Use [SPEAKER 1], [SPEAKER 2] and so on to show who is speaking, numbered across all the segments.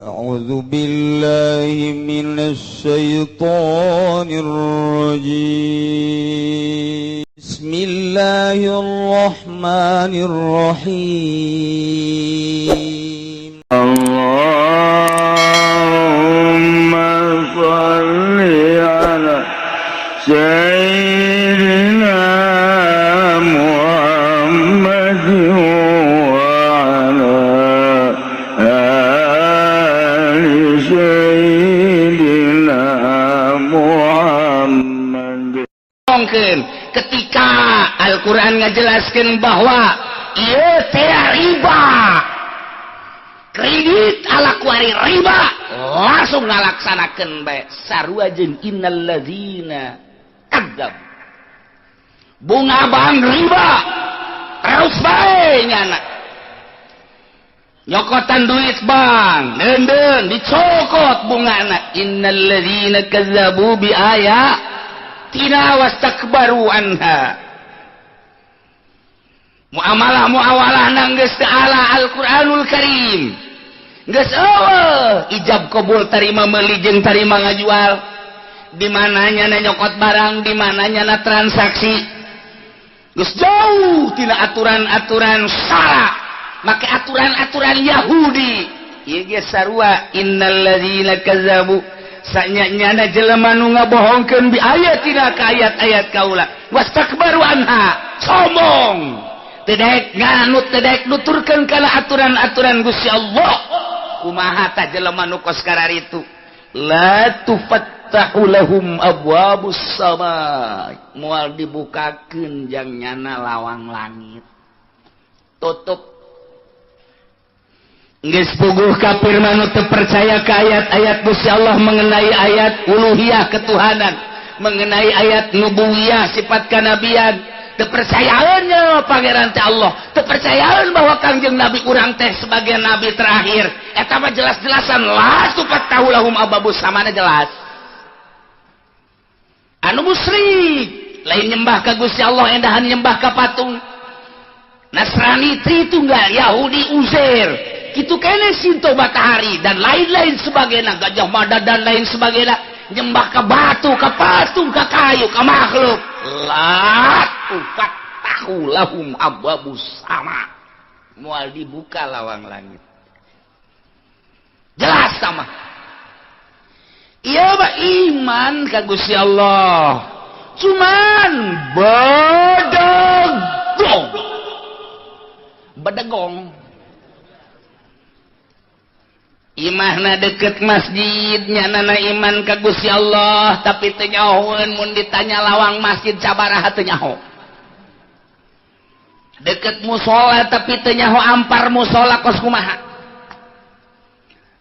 [SPEAKER 1] أعوذ بالله من الشيطان الرجيم. بسم الله الرحمن الرحيم.
[SPEAKER 2] اللهم صل على سيدنا محمد وعلى آل سيدنا محمد.
[SPEAKER 3] Ngomongkeun ketika Al-Quran ngajelaskan bahwa ieu teh riba, kredit ala kuari riba, langsung ngalaksanakeun bae. Sarua jeung innalladzina kadzab, bunga bank riba terus bae, nyana nyokotan duit bank deundeun dicokot bungana. Innalladzina kazzabu bi ayatina wastakbaru anha. Muamalah muawalah geus teu ala Al-Qur'anul Karim, geus eueuh ijab kabul, tarima meuli jeung tarima ngajual. Di mananya na nyokot barang, di mananya na transaksi, geus jauh tina aturan-aturan salah, make aturan-aturan Yahudi. Ieu ge sarua, innalladzina kazzabu, sanya-nyana jelema nu ngabohongkeun bi ayatina ka ayat-ayat kaula, wastakbaru anha, sombong, teu daek nganut, teu daek nuturkeun kana aturan-aturan Gusti Allah. Kumaha tah jelema nu kos kararitu? La tufattahu lahum abwabus sama, moal dibukakeun jang nyana lawang langit, tutup. Geus puguh kafir mah nu teu percaya ka ayat-ayat Gusti Allah mengenai ayat uluhiyah, ketuhanan, mengenai ayat nubuwiyah, sifat kanabian. Teu percayaannya Pangeran teh Allah, teu percayaan bahwa Kangjeng Nabi urang teh sebagai nabi terakhir. Eta mah jelas-jelasan la tufattahu lahum abwabus samana, jelas. Anu musyrik lain nyembah ka Gusti Allah, endahan nyembah ka patung. Nasrani Tritunggal, Yahudi Uzair, gitu kene, Sinto matahari dan lain-lain sebagainya, Gajah Mada dan lain sebagainya, nyembah ke batu, ke patung, ke kayu, ke makhluk. La tufattahu lahum abwabus sama, moal dibuka lawang langit, jelas. Sama iya mah iman ka Gusti Allah cuman bedegong bedegong. Imahna deket masjid, nyanana iman ka Gusti Allah, tapi teu nyahoeun mun ditanya lawang masjid sabaraha, teu nyaho. Deket musola, tapi teu nyaho ampar musola kos kumaha.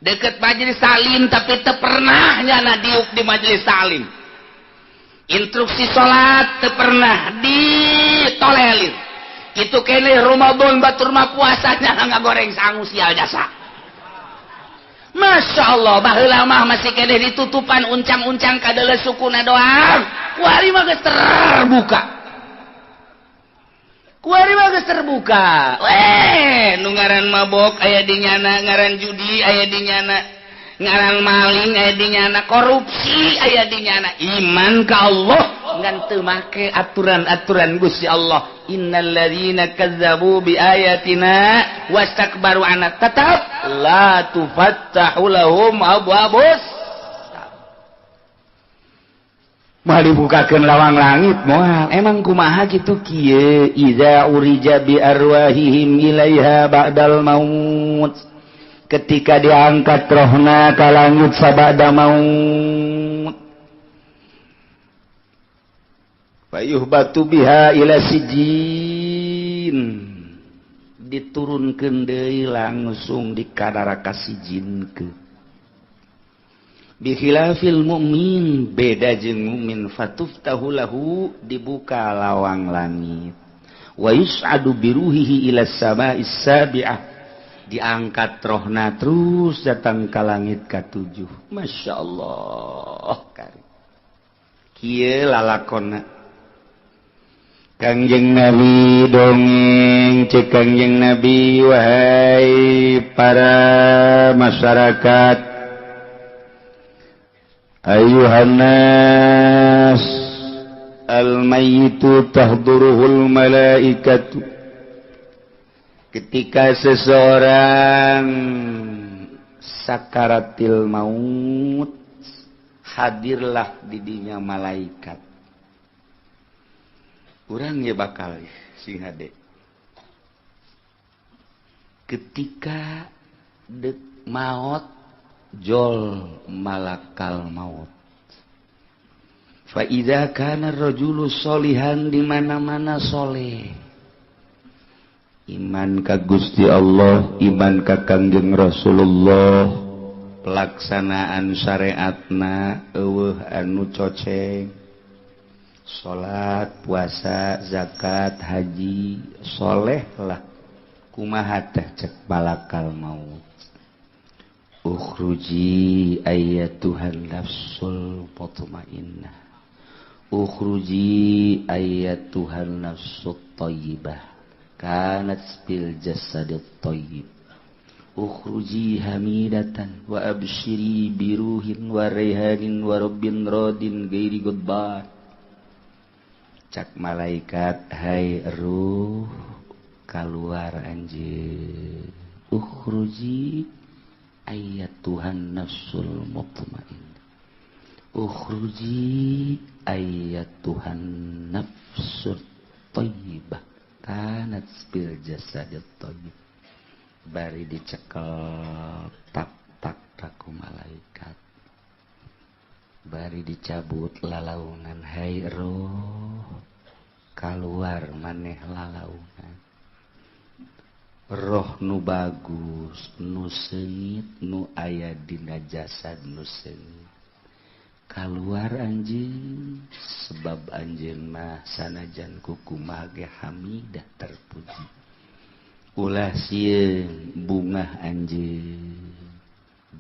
[SPEAKER 3] Deket majelis taklim, tapi teu pernah nyana diuk di majelis taklim. Instruksi salat teu pernah ditolelir. Kitu kene Ramadan, batur mah puasanya ngagoreng sangu, sial jasa. Masya Allah, baheula mah masih keneh ditutupan uncang-uncang kadeuleu sukuna doang. Kuari mah geus terbuka, kuari mah geus terbuka. Weh, nu ngaran mabok aya di nyana, ngaran judi aya di nyana, ngaran maling aya di nyana, korupsi aya di nyana. Iman ka Allah ngan teu make aturan-aturan Gusti Allah. Innalladzina kazzabu bi ayatina wastakbaru anha, tetap la tufattahu lahum abwabus. Moal dibukakeun lawang langit, moal. Emang kumaha kitu? Kieu, iza urija bi arwahihim ilaiha ba'dal maut, ketika diangkat rohna ka langit sabada maut, fayuhbatu biha ila sijin, diturunkeun deui langsung di ka sijinkeun. Bikhilafil mukmin, beda jeung mukmin, fatuftahu lahu, dibuka lawang langit, wa yus'adu biruhihi ila sama'is sabi'ah, diangkat rohna terus datang ke langit katujuh. Masya Allah, kieu lalakonna. Kangjeng Nabi dongeng, cek Kangjeng Nabi, wahai para masyarakat, ayuhannas, al-mayyitu tahduruhul malaikatu. Ketika seseorang sakaratil maut, hadirlah didinya malaikat. Kurang ya bakal sing hade. Ketika dek maut, jol malakal maut. Fa idza kana rajulu solihan, di mana-mana soleh. Iman ka Gusti Allah, iman ka Kangjeng Rasulullah, pelaksanaan syariatna euweuh anu coceng. Salat, puasa, zakat, haji, soleh lah. Kumaha teh cek malakal maut. Ukhruji ayyatuhan nafsul mutmainnah. Ukhruji ayyatuhan nafsut thayyibah. Kanat bil jasadit thayyib. Ukhruji hamidatan wa abshiri biruhin wa raihanin wa rabbin radin ghairi ghadban. Cak malaikat, hai ruh, keluar anjeun. Ukhruji ayyatuhan nafsul mutmainnah. Ukhruji ayyatuhan nafsul thayyibah. Kanat bil jasadit thayyib. Bari dicekel tak tak taku malaikat. Bari dicabut lalaunan, hai roh, keluar maneh lalaunan. Roh nu bagus, nu seungit, nu aya dina jasad nu seungit, keluar anjeun, sebab anjeun mah sanajan kukumaha ge hamidah, terpuji. Ulah sieun, bungah anjeun,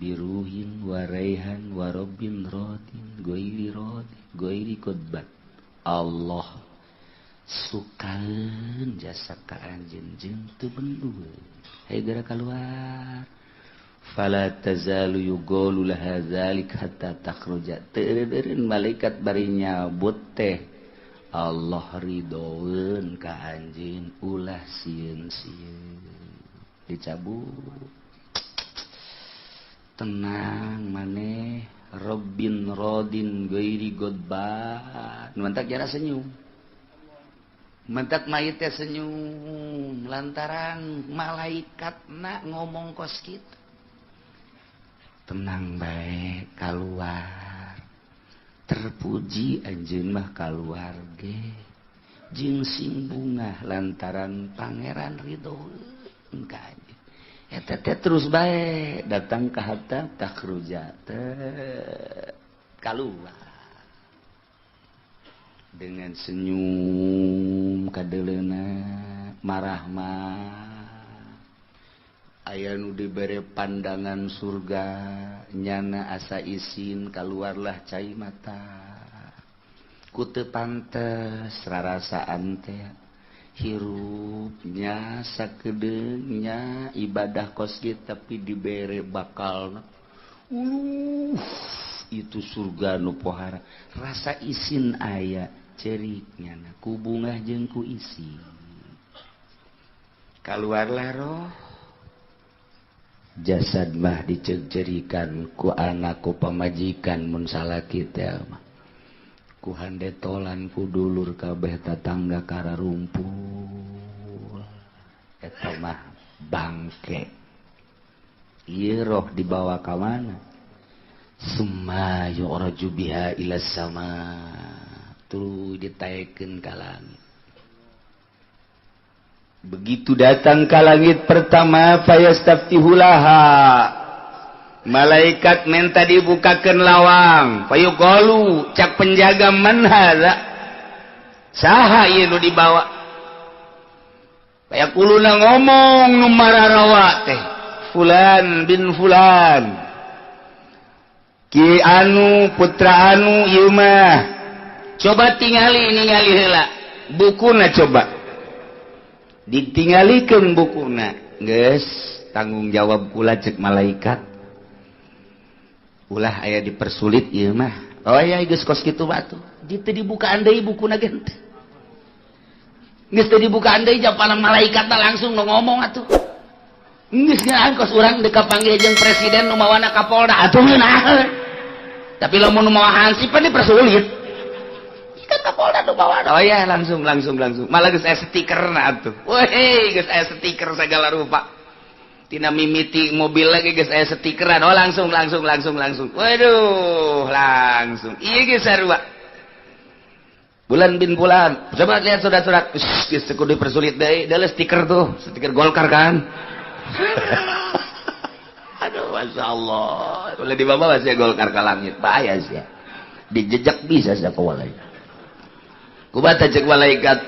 [SPEAKER 3] biruhin waraihan warobin rodin goiri rodin goiri kodbat. Allah sukaeun jasa ka anjeun jeung teu bendueun. Hayu geura keluar. Fala tazalu yuqalu laha dzalik hatta takhruja. Teu eureun malaikat bari nyabut teh, Allah ridoeun ka anjeun, ulah sieun-sieun. Dicabut, tenang maneh, Robbin rodin ghairi godban. Mantak jara senyum, mentak mayit teh senyum lantaran malaikat nak ngomong kos kitu. Tenang bae, keluar, terpuji anjeun mah, keluar ge jeung sing bungah lantaran pangeran ridho ka anjeun. Eta teh terus bae datang ka hatta takhruja, teh keluar dengan senyum kadeleuna marahmah. Aya nu dibere pandangan surga, nyana asa isin, keluarlah cai mata. Ku teu pantes rarasaan teh hirupnya sakedeungnya ibadah kos kieu, tapi dibere bakal itu surga nu pohara. Rasa isin aya, cerik nyana ku bungah jeung ku isin. Keluarlah roh, jasad mah dicegcerikan ku anak, ku pamajikan mun salaki teh mah, ku handetolan, ku dulur kabeh, tatangga kararumpul. Eta mah bangke. Ieu roh dibawa ka mana? Summa yu'raju biha ila sama, tuluy ditaekeun ka langit. Begitu datang ka langit pertama, fayastaftihulaha, malaikat minta dibukakan lawang. Fayuqalu, cak penjaga, man hadza, saha ieu nu dibawa? Fayaquluna, ngomong nu mararawa teh, fulan bin fulan, ki anu putra anu ieu mah. Coba tingali, ningali heula. Bukuna coba ditinggalikeun bukuna geus tanggung jawab kula cek malaikat ulah aya dipersulit ieu mah. Oh ya geus kos kitu batu teu dibukaan deui bukuna ge henteu geus teu dibukaan deui japanan malaikat langsung nu ngomong atuh geus ngeunaan kos urang deuk kapanggih jeung presiden nu mawana Kapolda atuh ngeunaheun. Tapi lamun nu mawa hansip pan dipersulit kan Kapolda nu mawana. Oh ya langsung langsung langsung malah geus aya stikerna atuh. Weh geus aya stiker segala rupa tina mimiti mobil lagi geus aya stikeran. Oh langsung langsung langsung langsung waduh langsung ieu geus sarua bulan bin bulan. Coba lihat surat-surat geus kudu dipersulit deui deuleu stiker tuh stiker Golkar kan. Aduh Masya Allah boleh dibawa sih Golkar ke langit bahaya sih ya. Dijejak bisa sih kawalai kubata cek malaikat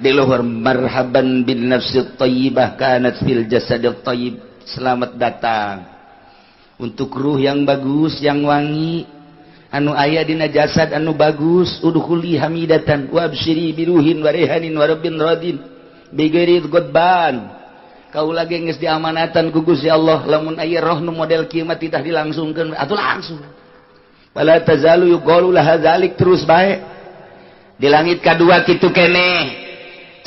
[SPEAKER 3] di luhur marhaban bin nafsi thayyibah kanat fil jasadit thayyib. Selamat datang untuk ruh yang bagus yang wangi anu aya dina jasad anu bagus. Udkhuli hamidatan wa absyiri biruhin wa rehanin wa rabbin radin bighairi ghadban. Kaula ge geus diamanatan ku Gusti Allah lamun aya roh nu model kieu mah titah dilangsungkeun atuh langsung. Wala tazalu yuqalu laha zalik terus bae. Di langit kadua kitu keneh.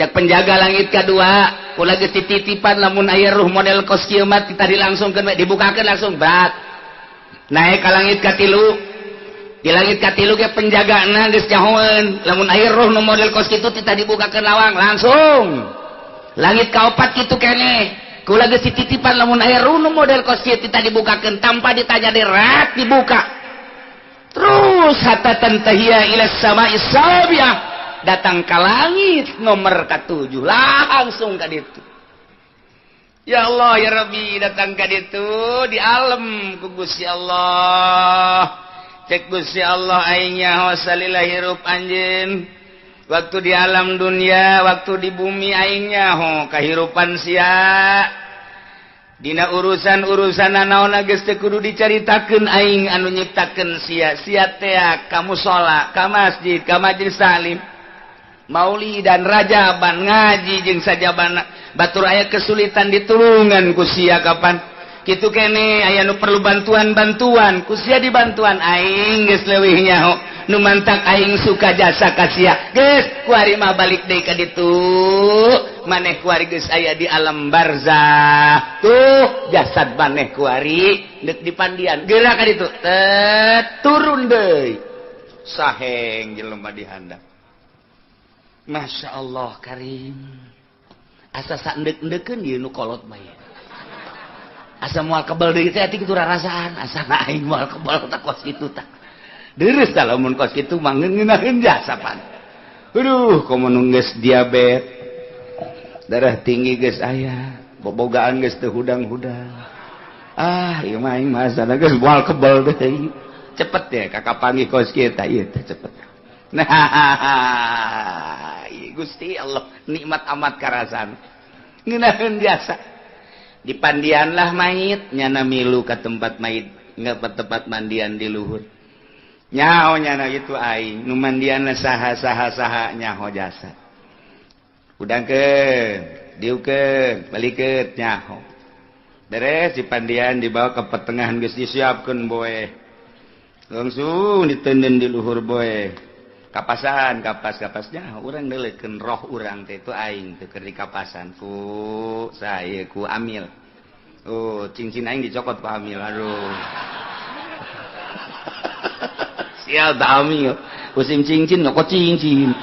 [SPEAKER 3] Cek penjaga langit kadua kula geus dititipan lamun aya ruh model kos kieu mah titah dilangsungkeun bae dibukakeun langsung berat. Naik ka langit katilu. Di langit katilu ge penjagana geus nyahoeun lamun aya ruh nu model kos kitu titah dibukakeun lawang langsung. Langit kaopat kitu keneh kula geus dititipan lamun aya ruh nu model kos kieu titah dibukakeun tanpa ditanya derat dibuka. Terus hatta tantahiya ila samai sabiah datang ke langit nomor ke-7 langsung ka ditu. Ya Allah ya Rabbi datang ka ditu di alam ku Gusti Allah. Cek Gusti Allah aing nyaho salila hirup anjeun. Waktu di alam dunia, waktu di bumi aing nyaho kahirupan sia. Dina urusan-urusan naon geus teu kudu dicaritakeun aing anu nyiptakeun sia. Sia teh ka musala, ka masjid, ka majelis taklim. Maulid dan rajaban ngaji jeung sajabana. Batur aya kesulitan ditulungan ku sia kapan. Kitu kene aya nu perlu bantuan-bantuan, ku sia dibantuan aing geus leuwih nyaho. Nu mantak aing suka jasa ka sia. Geus kuari mah balik deui ka ditu. Maneh kuari geus aya di alam barzah. Tuh jasad maneh kuari deuk dipandian. Geura ka ditu. Tet turun deui. Saheng jelema di handap. Masya Allah karim. Asa saendek-endekeun ieu nu kolot mah ieu. Asa moal kebal deui teh ati kitu rarasaan. Asa aing moal kebal tah kos kitu tah. Deres tah lamun kos kitu mah ngeunaheun jasa pan. Aduh, komo nu geus diabet. Darah tinggi geus aya, bobogaan geus teu hudang-hudang. Ah, ieu mah aing mah asana geus moal kebal deui. Cepet ya kakak panggih kos kieu tah ieu teh cepet. Nah, Gusti Allah nikmat amat karasan. Ngeunaheun jasa. Dipandianlah mayit nyana milu ka tempat mayit, nggak tempat mandian di luhur. Nyaho nyana itu aing, nu mandianna saha saha saha nyaho jasa. Udangkeun, diukeun, balikeun nyaho. Beres dipandian dibawa ke pertengahan geus disiapkeun boe. Langsung ditenden di luhur boe. Kapasan, kapas, kapasnya urang neuleukeun roh urang teh itu aing teh keur dikapasan ku saya ku amil. Oh, cincin aing dicokot ku amil. Aduh. Sial ta amil. Musim cincin nyokot cincin.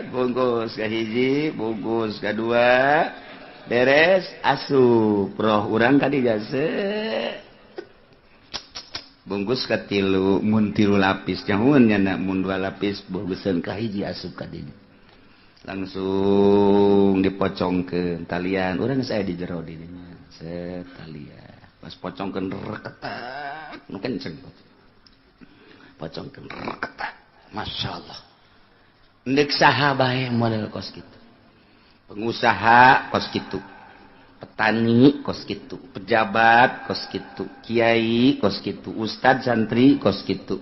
[SPEAKER 3] Bungkus ka hiji, bungkus ka dua. Beres asup roh urang ka dijase. Bungkus ka tilu mun tilu lapis nyahueun nya mun dua lapis bungkuseun ka hiji asup ka dinya. Langsung dipocongkeun talian urang geus aya di jero di dinya. Set talian pas pocongkeun reketak nu kenceng. Pocongkeun reketak masyaallah. Endek saha bae model kos kitu. Pengusaha kos kitu. Petani kos kitu, pejabat kos kitu, kiai kos kitu, ustad santri kos kitu,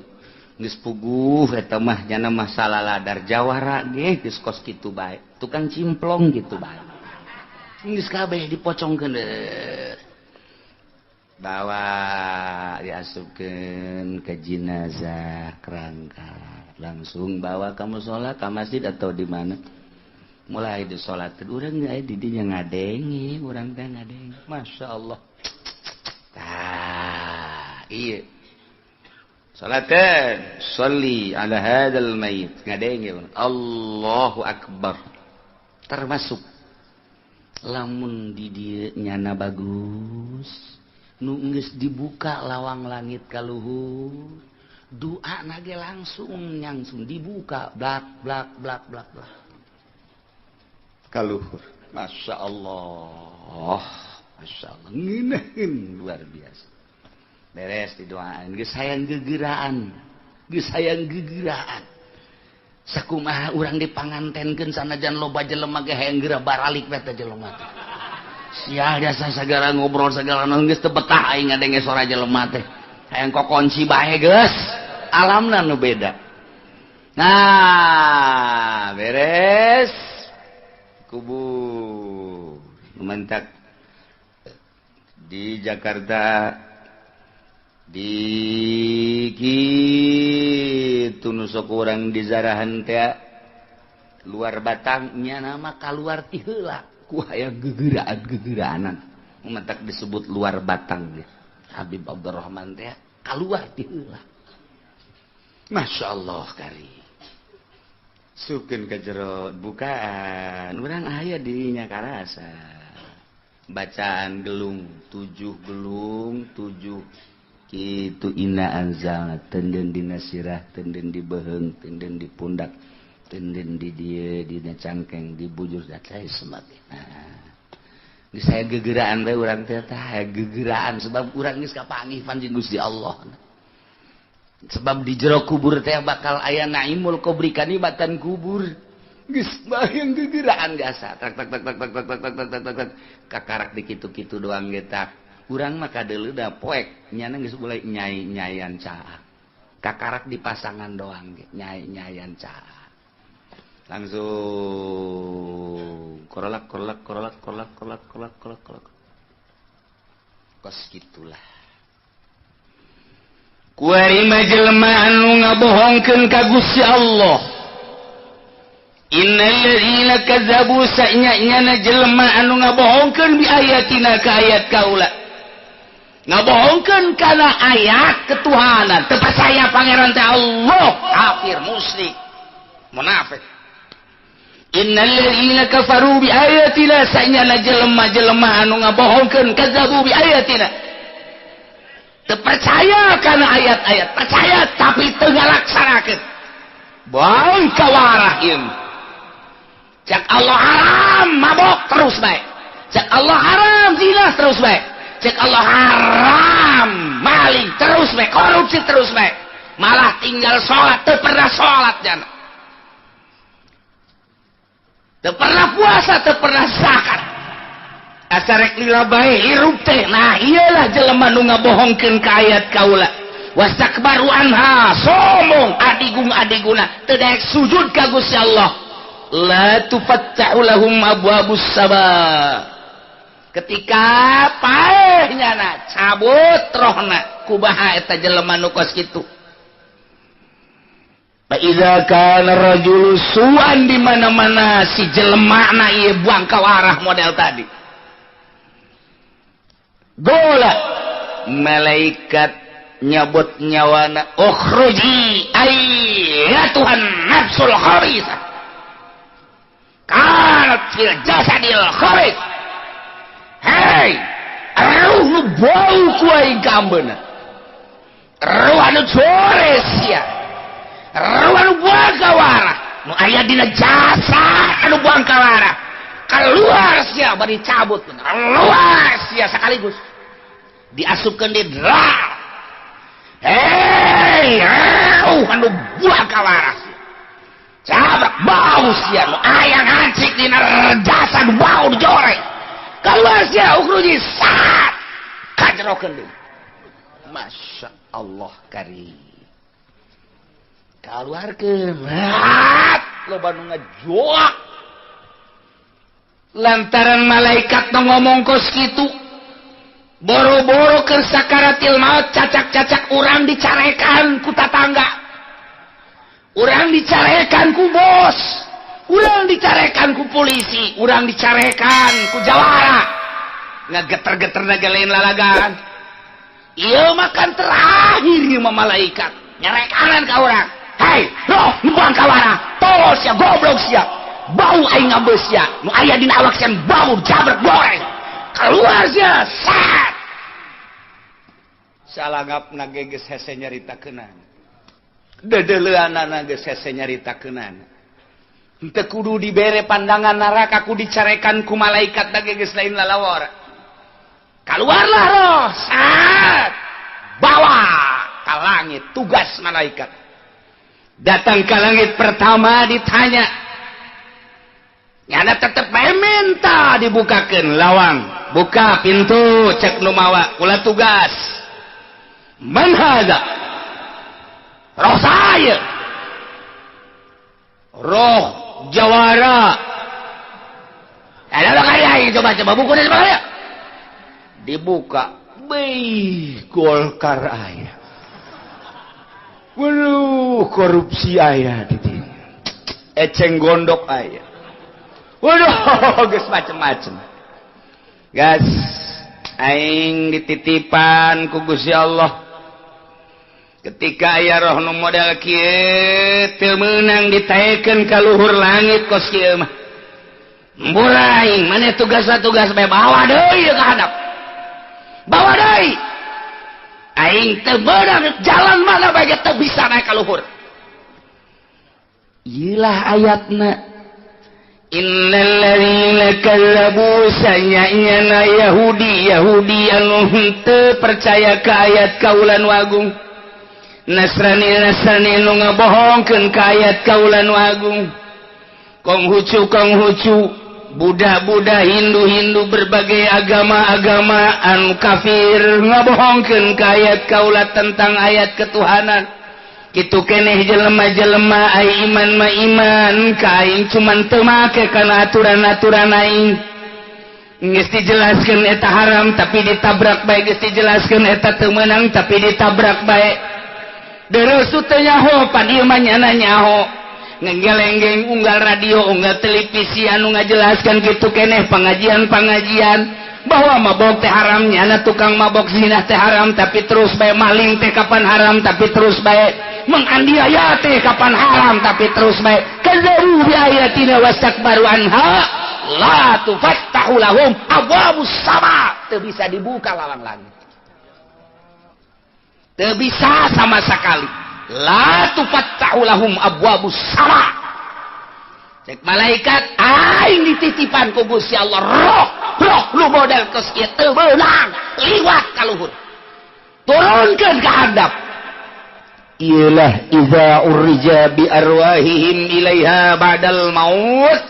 [SPEAKER 3] Geus puguh eta mah nyana masalah ladar jawara ge geus kos kitu bae. Tukang cimplong gitu bae. Geus kabeh dipocongkeun bawa diasupkeun ke jenazah kerangka. Langsung bawa ke mushola, ke masjid atau di mana. Mulai disolatkeun urang aya di dinya ngadenge, urang teh ngadenge. Masya Allah. Tah, iya. Salatkan, sholli ala hadzal mayit. Ngadenge Allahu akbar. Termasuk lamun di dieu nyana bagus, nu geus dibuka lawang langit ka luhur, doa nage langsung nyangsung dibuka blak blak blak blak blak ka luhur. Masya Allah, Masya Allah, ngeunaheun luar biasa. Beres didoaan, geus hayang gegeraan, geus hayang gegeraan. Sakumaha urang dipangantenkeun sanajan loba jelema ge hayang geura baralik we teh jelema teh. Sia jasa sagala ngobrol sagala naon geus teu betah aing ngadenge sora jelema teh. Hayang kokonci bae geus, alamna nu beda. Nah, beres kubur mentak di Jakarta di kitu nu sok urang di zarahan teh luar batangnya nama kaluar ti heula ku hayang gegeraan-gegeraanan mentak disebut luar batang ge Habib Abdurrahman teh kaluar ti heula. Masya Allah kari sukeun ka jero bukaan urang aya dirinya karasa bacaan gelung 7 gelung 7 kitu inna anzalna tenden dina sirah tenden di beheung tenden di pundak tenden di dieu dina cangkeng di bujur teh semakin. Nah geus aya gegeraan bae urang teh tah gegeraan sebab urang geus kapanggih panjing Gusti Allah. Sebab di jero kubur teh bakal aya naimul kubri kanikmatan kubur. Geus bayang gegeraan gasa tak tak tak tak tak tak tak tak tak tak kakarak di kitu-kitu doang ge tak. Urang mah kadeuleuda poek nyana geus mulai nyai-nyayan caah. Kakarak di pasangan doang ge nyai-nyayan caah. Langsung korolak korolak korolak korolak korolak korolak korolak korolak. Kos gitulah. Kuari mah jelema anu ngabohongkeun ka Gusti Allah. Innal ladzina kazzabu sa'nya-nyana jelema anu ngabohongkeun bi ayatina ka ayat kaula. Ngabohongkeun kana ayat ketuhanan, teu percaya pangeran teh Allah, kafir, musyrik, munafik. Innal ladzina kafaru bi ayatina sa'nya jelema-jelema anu ngabohongkeun kazzabu bi ayatina. Teu percaya kana ayat-ayat, percaya tapi teu ngalaksanakeun. Bae kawarah ieu. Cek Allah haram mabok terus bae. Cek Allah haram zina terus bae. Cek Allah haram maling terus bae, korupsi terus bae. Malah tinggal sholat, teu pernah sholat jana. Teu pernah puasa, teu pernah zakat. Asa rek lila bae hirup teh. Nah, iyalah jelema nu ngabohongkeun ka ayat kaula. Wastakbaru anha, sombong adigung-adiguna, teu daek sujud ka Gusti Allah. La tufattahu lahum abwabus sama. Ketika paehnya na cabut rohna kubaha eta jelema nu kos kitu. Fa idza kana rajulu su'an di mana-mana si jelema na ieu buang ka arah model tadi. Gola malaikat nyabut nyawana ukhruji ayyatuhan nafsul khabithah kanat fil jasadil khabith. Hei, ruh nu bau ku aing kambeuna, ruh anu sores sia, ruh anu buang kawarah nu aya dina jasa anu buang kawarah keluar sia bari cabut keluar sia sekaligus diasupkeun di dra. Hei, ruh anu buang kawarah cabut bau sia nu aya ngancik dina jasa nu bau dijoreng keluar sia ukhruji saat kajerokeun deui. Masya Allah karim. Keluarkeun, loba nu ngajoak lantaran malaikat nu ngomong kos kitu. Boro-boro keur sakaratil maut, cacak-cacak urang dicarekan ku tatangga, urang dicarekan ku bos, urang dicarekan ku polisi, urang dicarekan ku jawara, ngageter-geter naga lain lalagan. Ieu makan terakhir, ieu mah malaikat nyarekanan ka urang, "Hei roh nu kawara, tolol sia, goblok sia, bau aing ngambeus sia, nu aya dina awak sia bau jabret goreng, keluar sia." Sat salangap nage geus hese nyaritakeunana, dedeleuanana geus hese nyaritakeunana. Henteu kudu dibere pandangan neraka, ku dicarekan ku malaikat nage geus lain lalawara. Keluarlah roh, sat bawa ke langit. Tugas malaikat datang ke langit pertama, ditanya, nyana tetep bae minta dibukakan lawang. "Buka pintu," cek nu mawa, "kula tugas." "Man hadza?" "Roh saya, roh jawara." "Ada kaya, coba coba buku coba." Dibuka. Bei, Golkar aya. Waduh, korupsi aya di dinya. Eceng gondok aya. Waduh, geus macem-macem. "Gas, aing dititipan ku Gusti Allah. Ketika aya roh nu model kieu teu meunang ditaekeun ka luhur langit kos kieu mah. Mbura aing, maneh tugas tugas bae, bawa deui ka handap. Bawa deui. Aing teu meunang, jalan mana bae teu bisa naik ka luhur." Iyalah ayatna, innalladzina kazzabu, sanyana Yahudi Yahudi anu henteu percaya ka ayat kaula nu agung, Nasrani Nasrani nu ngabohongkeun ka ayat kaula nu agung, Konghucu Konghucu, Buddha Buddha, Hindu Hindu, berbagai agama-agama anu kafir ngabohongkeun ka ayat kaula tentang ayat ketuhanan. Kitu keneh jelema-jelema ai iman ma iman ka aing, cuman teu make kana aturan-aturan aing. Geus dijelaskeun eta haram tapi ditabrak bae, geus dijelaskeun eta teu meunang tapi ditabrak bae. Dereus teu nyaho, pan ieu mah nyana nyaho. Ngegelenggeng unggal radio, unggal televisi anu ngajelaskeun kitu keneh, pengajian-pengajian bahwa mabok teh haram, nyana tukang mabok, zina teh haram tapi terus bae, maling teh kapan haram tapi terus bae, menganiaya teh kapan haram tapi terus bae. Kazzabu bi ayatina wastakbaru anha, la tufattahu lahum abwabus sama, teu bisa dibuka lawang langit, teu bisa sama sekali. La tufattahu lahum abwabus sama. Cek malaikat, "Aing dititipan ku Gusti Allah roh roh lu model kos kieu teu meunang liwat ka luhur, turunkeun ka handap." Iyalah, iza urija bi arwahihim ilaiha ba'dal maut,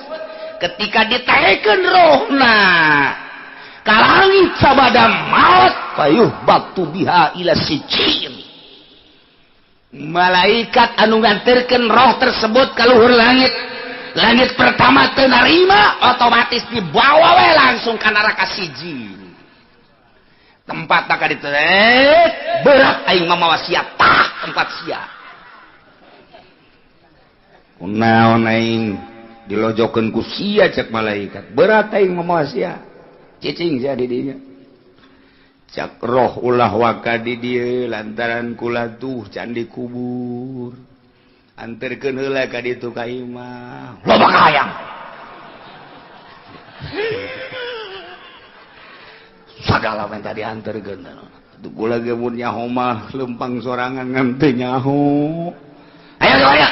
[SPEAKER 3] ketika ditaekeun rohna ka langit sabada maut, fayuh batu biha ila sijin. Malaikat anu nganterkeun roh tersebut ka luhur langit, langit pertama teu narima, otomatis dibawa we langsung ka neraka Sijin. Tempat tak ditu, "Berat aing mamawa sia, tah tempat sia." "Kunaon aing dilojokeun ku sia?" cek malaikat. "Berat aing mamawa sia, cicing sia di dinya." Cak roh, "Ulah waka di dieu lantaran kula tuh can dikubur, anterkeun heula ka ditu ka imah, loba kahayang." Sagala minta dianterkeun. Tuh kula ge mun nyaho mah lempang sorangan, ngan teu nyaho. Ayo ayo.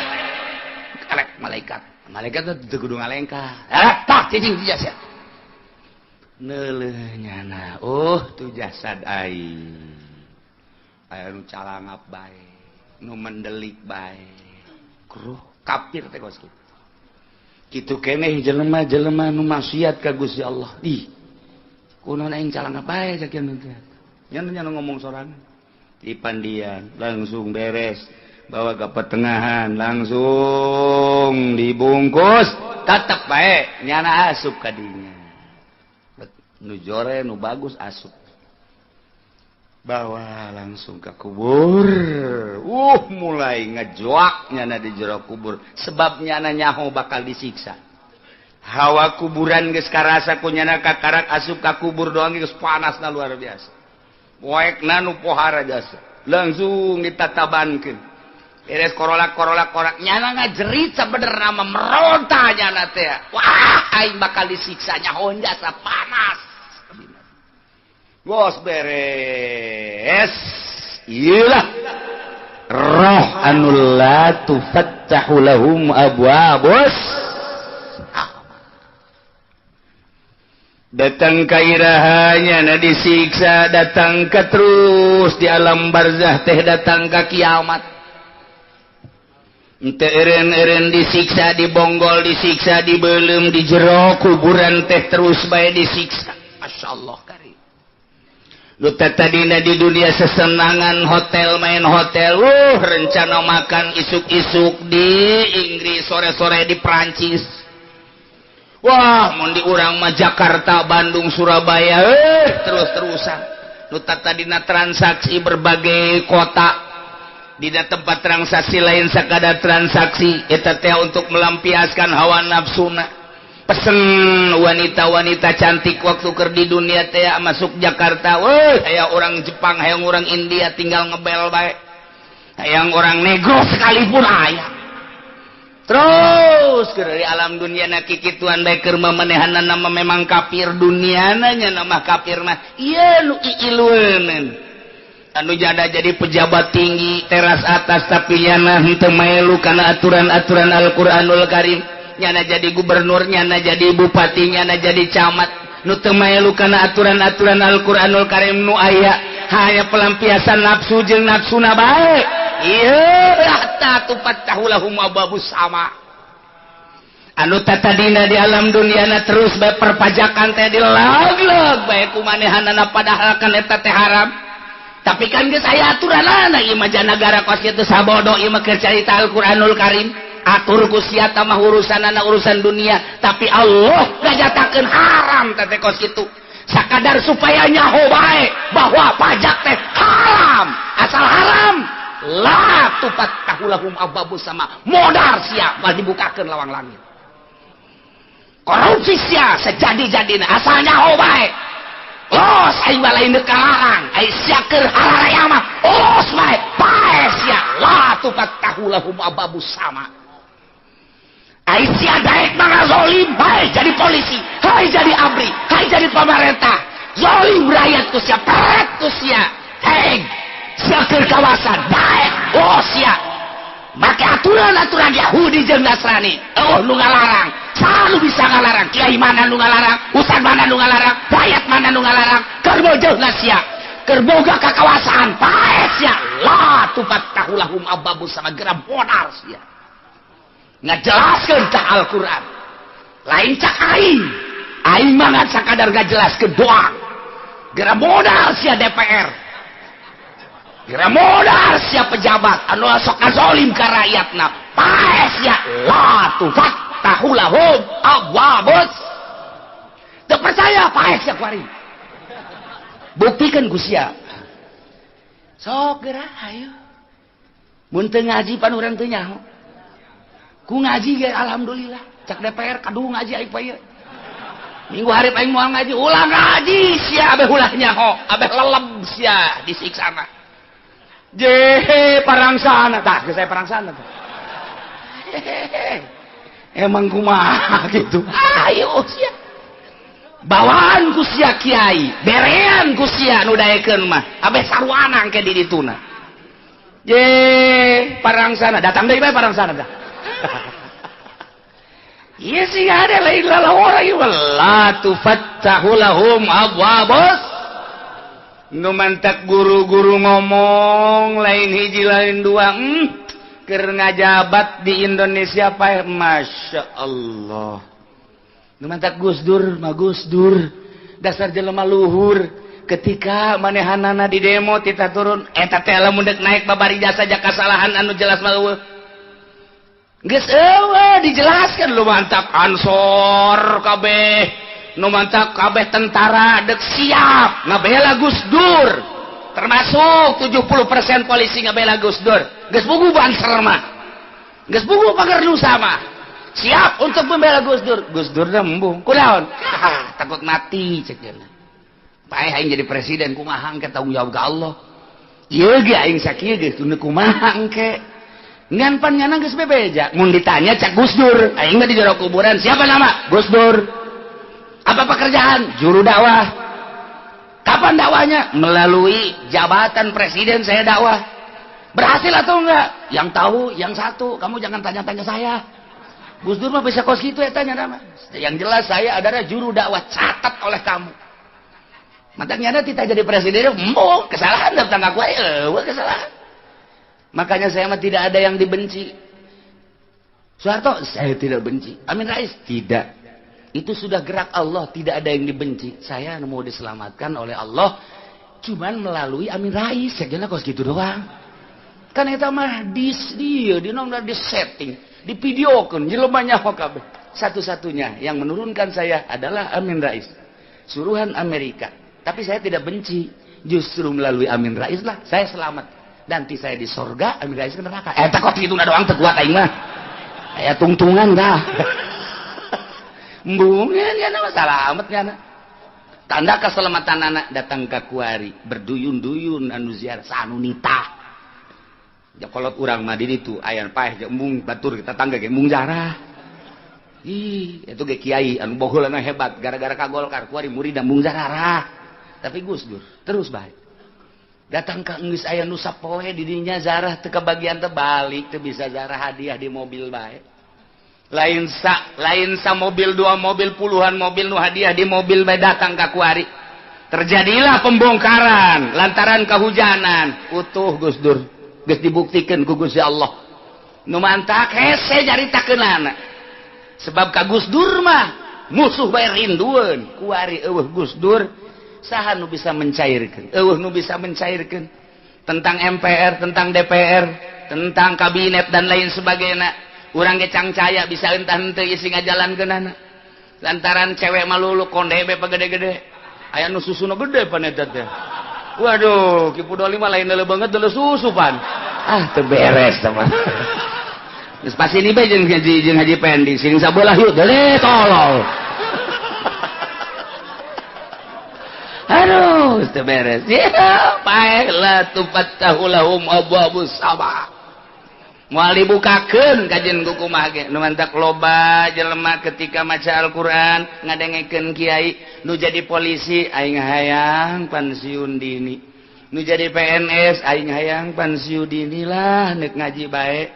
[SPEAKER 3] Karek malaikat. Malaikat teh teu kudu ngalengkah. Eh, tah cicing di sia. Neuleuh nyana. Oh, tuh jasad aing. Aya nu calangap bae, nu mendelik bae. Kruh kafir teh kos kitu. Kitu keneh jelema-jelema nu maksiat ka Gusti Allah. Ih. Kunaon aing calangap bae sakieu teh. Nya ngomong sorangan. Di pandian langsung beres. Bawa ke pertengahan langsung dibungkus tetep bae nyana asup kadinya. Nu jore nu bagus asup. Bawa langsung ke kubur. Mulai ngejoak nyana di jero kubur sebab nyana nyaho bakal disiksa. Hawa kuburan geus karasa ku nyana kakarak asup ka kubur doang geus panasna luar biasa. Poekna nu pohara jasa. Langsung ditatabankeun. Beres korolak-korolak korak nyana ngajerit sabenerna mah meronta nyana teh. Wah, aing bakal disiksa nyaho jasa panas. Bos beres. Iyalah. Roh anu la tufattahu lahum abwabus. Datang kairahanya na disiksa, datang ke terus di alam barzah teh datang ke kiamat. Ente eren-eren disiksa, dibonggol, disiksa, dibelem, di jero kuburan teh terus bae disiksa. Masya Allah karim. Lu tadina di dunia sesenangan hotel main hotel, rencana makan isuk-isuk di Inggris, sore-sore di Perancis. Wah, mun di urang mah Jakarta, Bandung, Surabaya, terus-terusan. Nu tadina transaksi berbagai kota. Dina tempat transaksi lain sakadar transaksi eta teh untuk melampiaskan hawa nafsuna. Pesen wanita-wanita cantik waktu keur di dunia teh masuk Jakarta, aya orang Jepang, hayang orang India tinggal ngebel bae. Hayang orang negro sekalipun aya. Terus dari alam dunia na kikituan bae keur memenehanna mah memang kafir duniana nya nama kafir mah ieu nu iilueun. Anu jada jadi pejabat tinggi teras atas tapi nyana henteu maelu kana aturan-aturan Al-Qur'anul Karim. Nyana jadi gubernur, nyana jadi bupati, nyana jadi camat nu teu maelu kana aturan-aturan Al-Qur'anul Karim nu aya hanya pelampiasan nafsu jeung nafsuna bae. Ieu hatta tufattahu lahum abwabus sama. Anu tatadina di alam duniana terus bae perpajakan teh dilag-lag bae kumanehanana padahal kan eta teh haram. Tapi kan geus aya aturanana ieu mah nagara kos kitu sabodo ieu mah keur carita Al-Qur'anul Karim. Atur ku sia mah urusanana urusan dunia, tapi Allah ngajatakeun haram teh kos kitu. Sakadar supaya nyaho bae bahwa pajak teh haram. Asal haram la tufattahu lahum abwabus sama. Modar sia bal dibukakeun lawang langit. Korupsi sia sejadi-jadina asal nyaho bae. Los aing mah lain deuk kalarang, ai sia keur hararaya mah los bae, pae sia la tufattahu lahum abwabus sama. Ai sia daek mah ngazolim bae jadi polisi, hai jadi abri, hai jadi pemerintah. Zolim rakyat ku sia, peret ku sia. Hei, sia keur kawasan bae, oh sia. Make aturan-aturan Yahudi jeung Nasrani. Oh nu ngalarang, selalu bisa ngalarang. Kiai mana nu ngalarang, ustad mana nu ngalarang, rakyat mana nu ngalarang, keur bojohna sia, keur boga kakawasaan pae sia. La tufattahu lahum abwabus sama geura modar sia. Ngajelaskeun tah Al-Qur'an. Lain cak aing. Aing mah ngan sakadar ngajelaskeun doang. Geura modar sia DPR. Geura modar sia pejabat anu sok ngazolim ka rakyatna. Pae sia la tufattahu lahum abwabus. Teu percaya pae sia kuari. Buktikeun ku sia. Sok geura hayu. Mun teu ngaji pan urang teu nyaho. Ku ngaji ge alhamdulillah. Cak DPR kaduh ngaji aing pa ieu. Minggu hareup aing moal ngaji, ulah ngaji sia abeh ulah nyaho, abeh leleb sia disiksana. Jehe parangsana tah geus aya parangsana tah. Emang kumaha gitu. Ayo sia. Bawaan ku sia kiai, berean ku sia nu daekeun mah, abeh sarwana engke di dituna. Je parangsana datang deui bae parangsana tah. Ieu sih ada lain lalawara ieu la tufattahu lahum abwabus. Nu mantak guru-guru ngomong lain hiji lain dua, keur ngajabat di Indonesia pae Masya Allah. Nu mantak Gus Dur mah Gus Dur dasar jelema luhur, Ketika manehanana di demo tita turun eta teh lamun deuk naik babari jasa ja kasalahan anu jelas mah eueuh. Geus eueuh dijelaskan lu mantap Ansor kabeh, nu mantap kabeh tentara deuk siap ngabela Gus Dur. Termasuk 70% polisi ngabela Gus Dur. Geus bugu Banser mah. Geus bugu Pagar Nusa mah. Siap untuk membela Gus Dur. Gus Dur dah embung. Kunaon? Takut mati cek cenah. Paeh aing jadi presiden kumaha engke tanggung jawab ka Allah. Ieu ge aing sakieu geus teu kumaha engke. Ngan pan nyana geus bebeja. Mun ditanya cak Gus Dur, aing mah di jero kuburan, siapa nama? Gus Dur. Apa pekerjaan? Juru dakwah. Kapan dakwahnya? Melalui jabatan presiden saya dakwah. Berhasil atau enggak? Yang tahu yang satu, kamu jangan tanya-tanya saya. Gus Dur mah bisa kos kitu eta nya nama. Yang jelas saya adalah juru dakwah, catat oleh kamu. Matanya tidak jadi presiden, mau kesalahan datang aku kesalahan. Makanya saya mah tidak ada yang dibenci. Soeharto saya tidak benci, Amin Rais tidak. Itu sudah gerak Allah, tidak ada yang dibenci. Saya mau diselamatkan oleh Allah, cuman melalui Amin Rais. Saya kos gitu doang. Kan eta mah di dia, di nomor di setting, di videokeun, jelema nyaho kabeh. Satu-satunya yang menurunkan saya adalah Amin Rais, suruhan Amerika. Tapi saya tidak benci, justru melalui Amin Rais lah saya selamat. Nanti saya di sorga, Amin Rais ke neraka. Eta kok kitu doang teu kuat aing mah. Aya tungtungan dah. Embungan nya mah salamet nya. Tanda keselamatan anak datang ka kuari, berduyun-duyun anu ziarah sanunita. Ja kolot urang mah di ditu aya paeh ge embung batur tetangga ge embung zarah. Ih, itu ge kiai anu bohulana hebat gara-gara ka Golkar kuari murid embung zarah. Tapi Gus Dur terus baik datang ke geus aya nu sapoe di dinya zarah teu kabagian teh balik teu bisa zarah hadiah di mobil bae. Lain sa mobil dua mobil puluhan mobil nu hadiah di mobil bae datang ka kuari. Terjadilah pembongkaran lantaran kehujanan. Utuh Gus Dur geus dibuktikeun ku Gusti Allah. Nu mantak hese caritakeunana. Sebab ka Gus Dur mah musuh bae rindueun. Kuari eueuh Gus Dur saha nu bisa mencairkan, eueuh nu bisa mencairkan tentang MPR, tentang DPR, tentang kabinet dan lain sebagainya. Urang ge cangcaya bisa entah henteu isi ngajalankeunana. Lantaran cewek malulu konde be pagede-gede. Aya nu susuna gede pan eta teh. Waduh, Ki Pudoli mah lain deuleu banget deuleu susu pan. Ah, teu beres teh mah. Geus pasti ni bae jeung Haji Pendi sing sabelah yeuh deuleu tolol. Aduh, teu beres. Ya, paeh la tufattahu lahum abwabus sama. Moal dibukakeun kajen ku kumaha ge. Nu mantak loba jelema ketika maca Al-Qur'an ngadengekeun kiai, nu jadi polisi aing hayang pensiun dini. Nu jadi PNS aing hayang pensiun dini lah nek ngaji bae.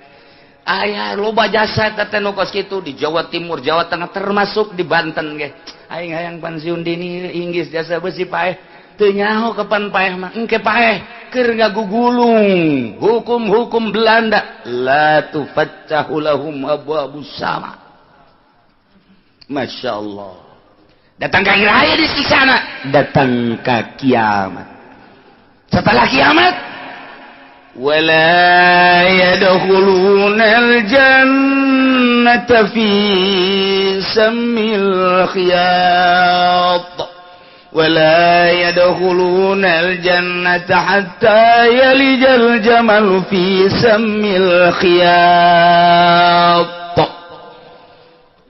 [SPEAKER 3] Aya loba jasa teh nu kos kitu di Jawa Timur, Jawa Tengah termasuk di Banten ge. Aing hayang pensiun dini inggis jasa besi paeh teu nyaho kapan paeh mah engke paeh keur ngagugulung hukum-hukum Belanda la tufattahu lahum abwabus sama. Masya Allah. Datang ka raya di sana, datang ka kiamat. Setelah kiamat wala yadkhulunal jannata fi sammil khiyat wala yadkhulunal jannata hatta yalijal jamal fi sammil khiyat.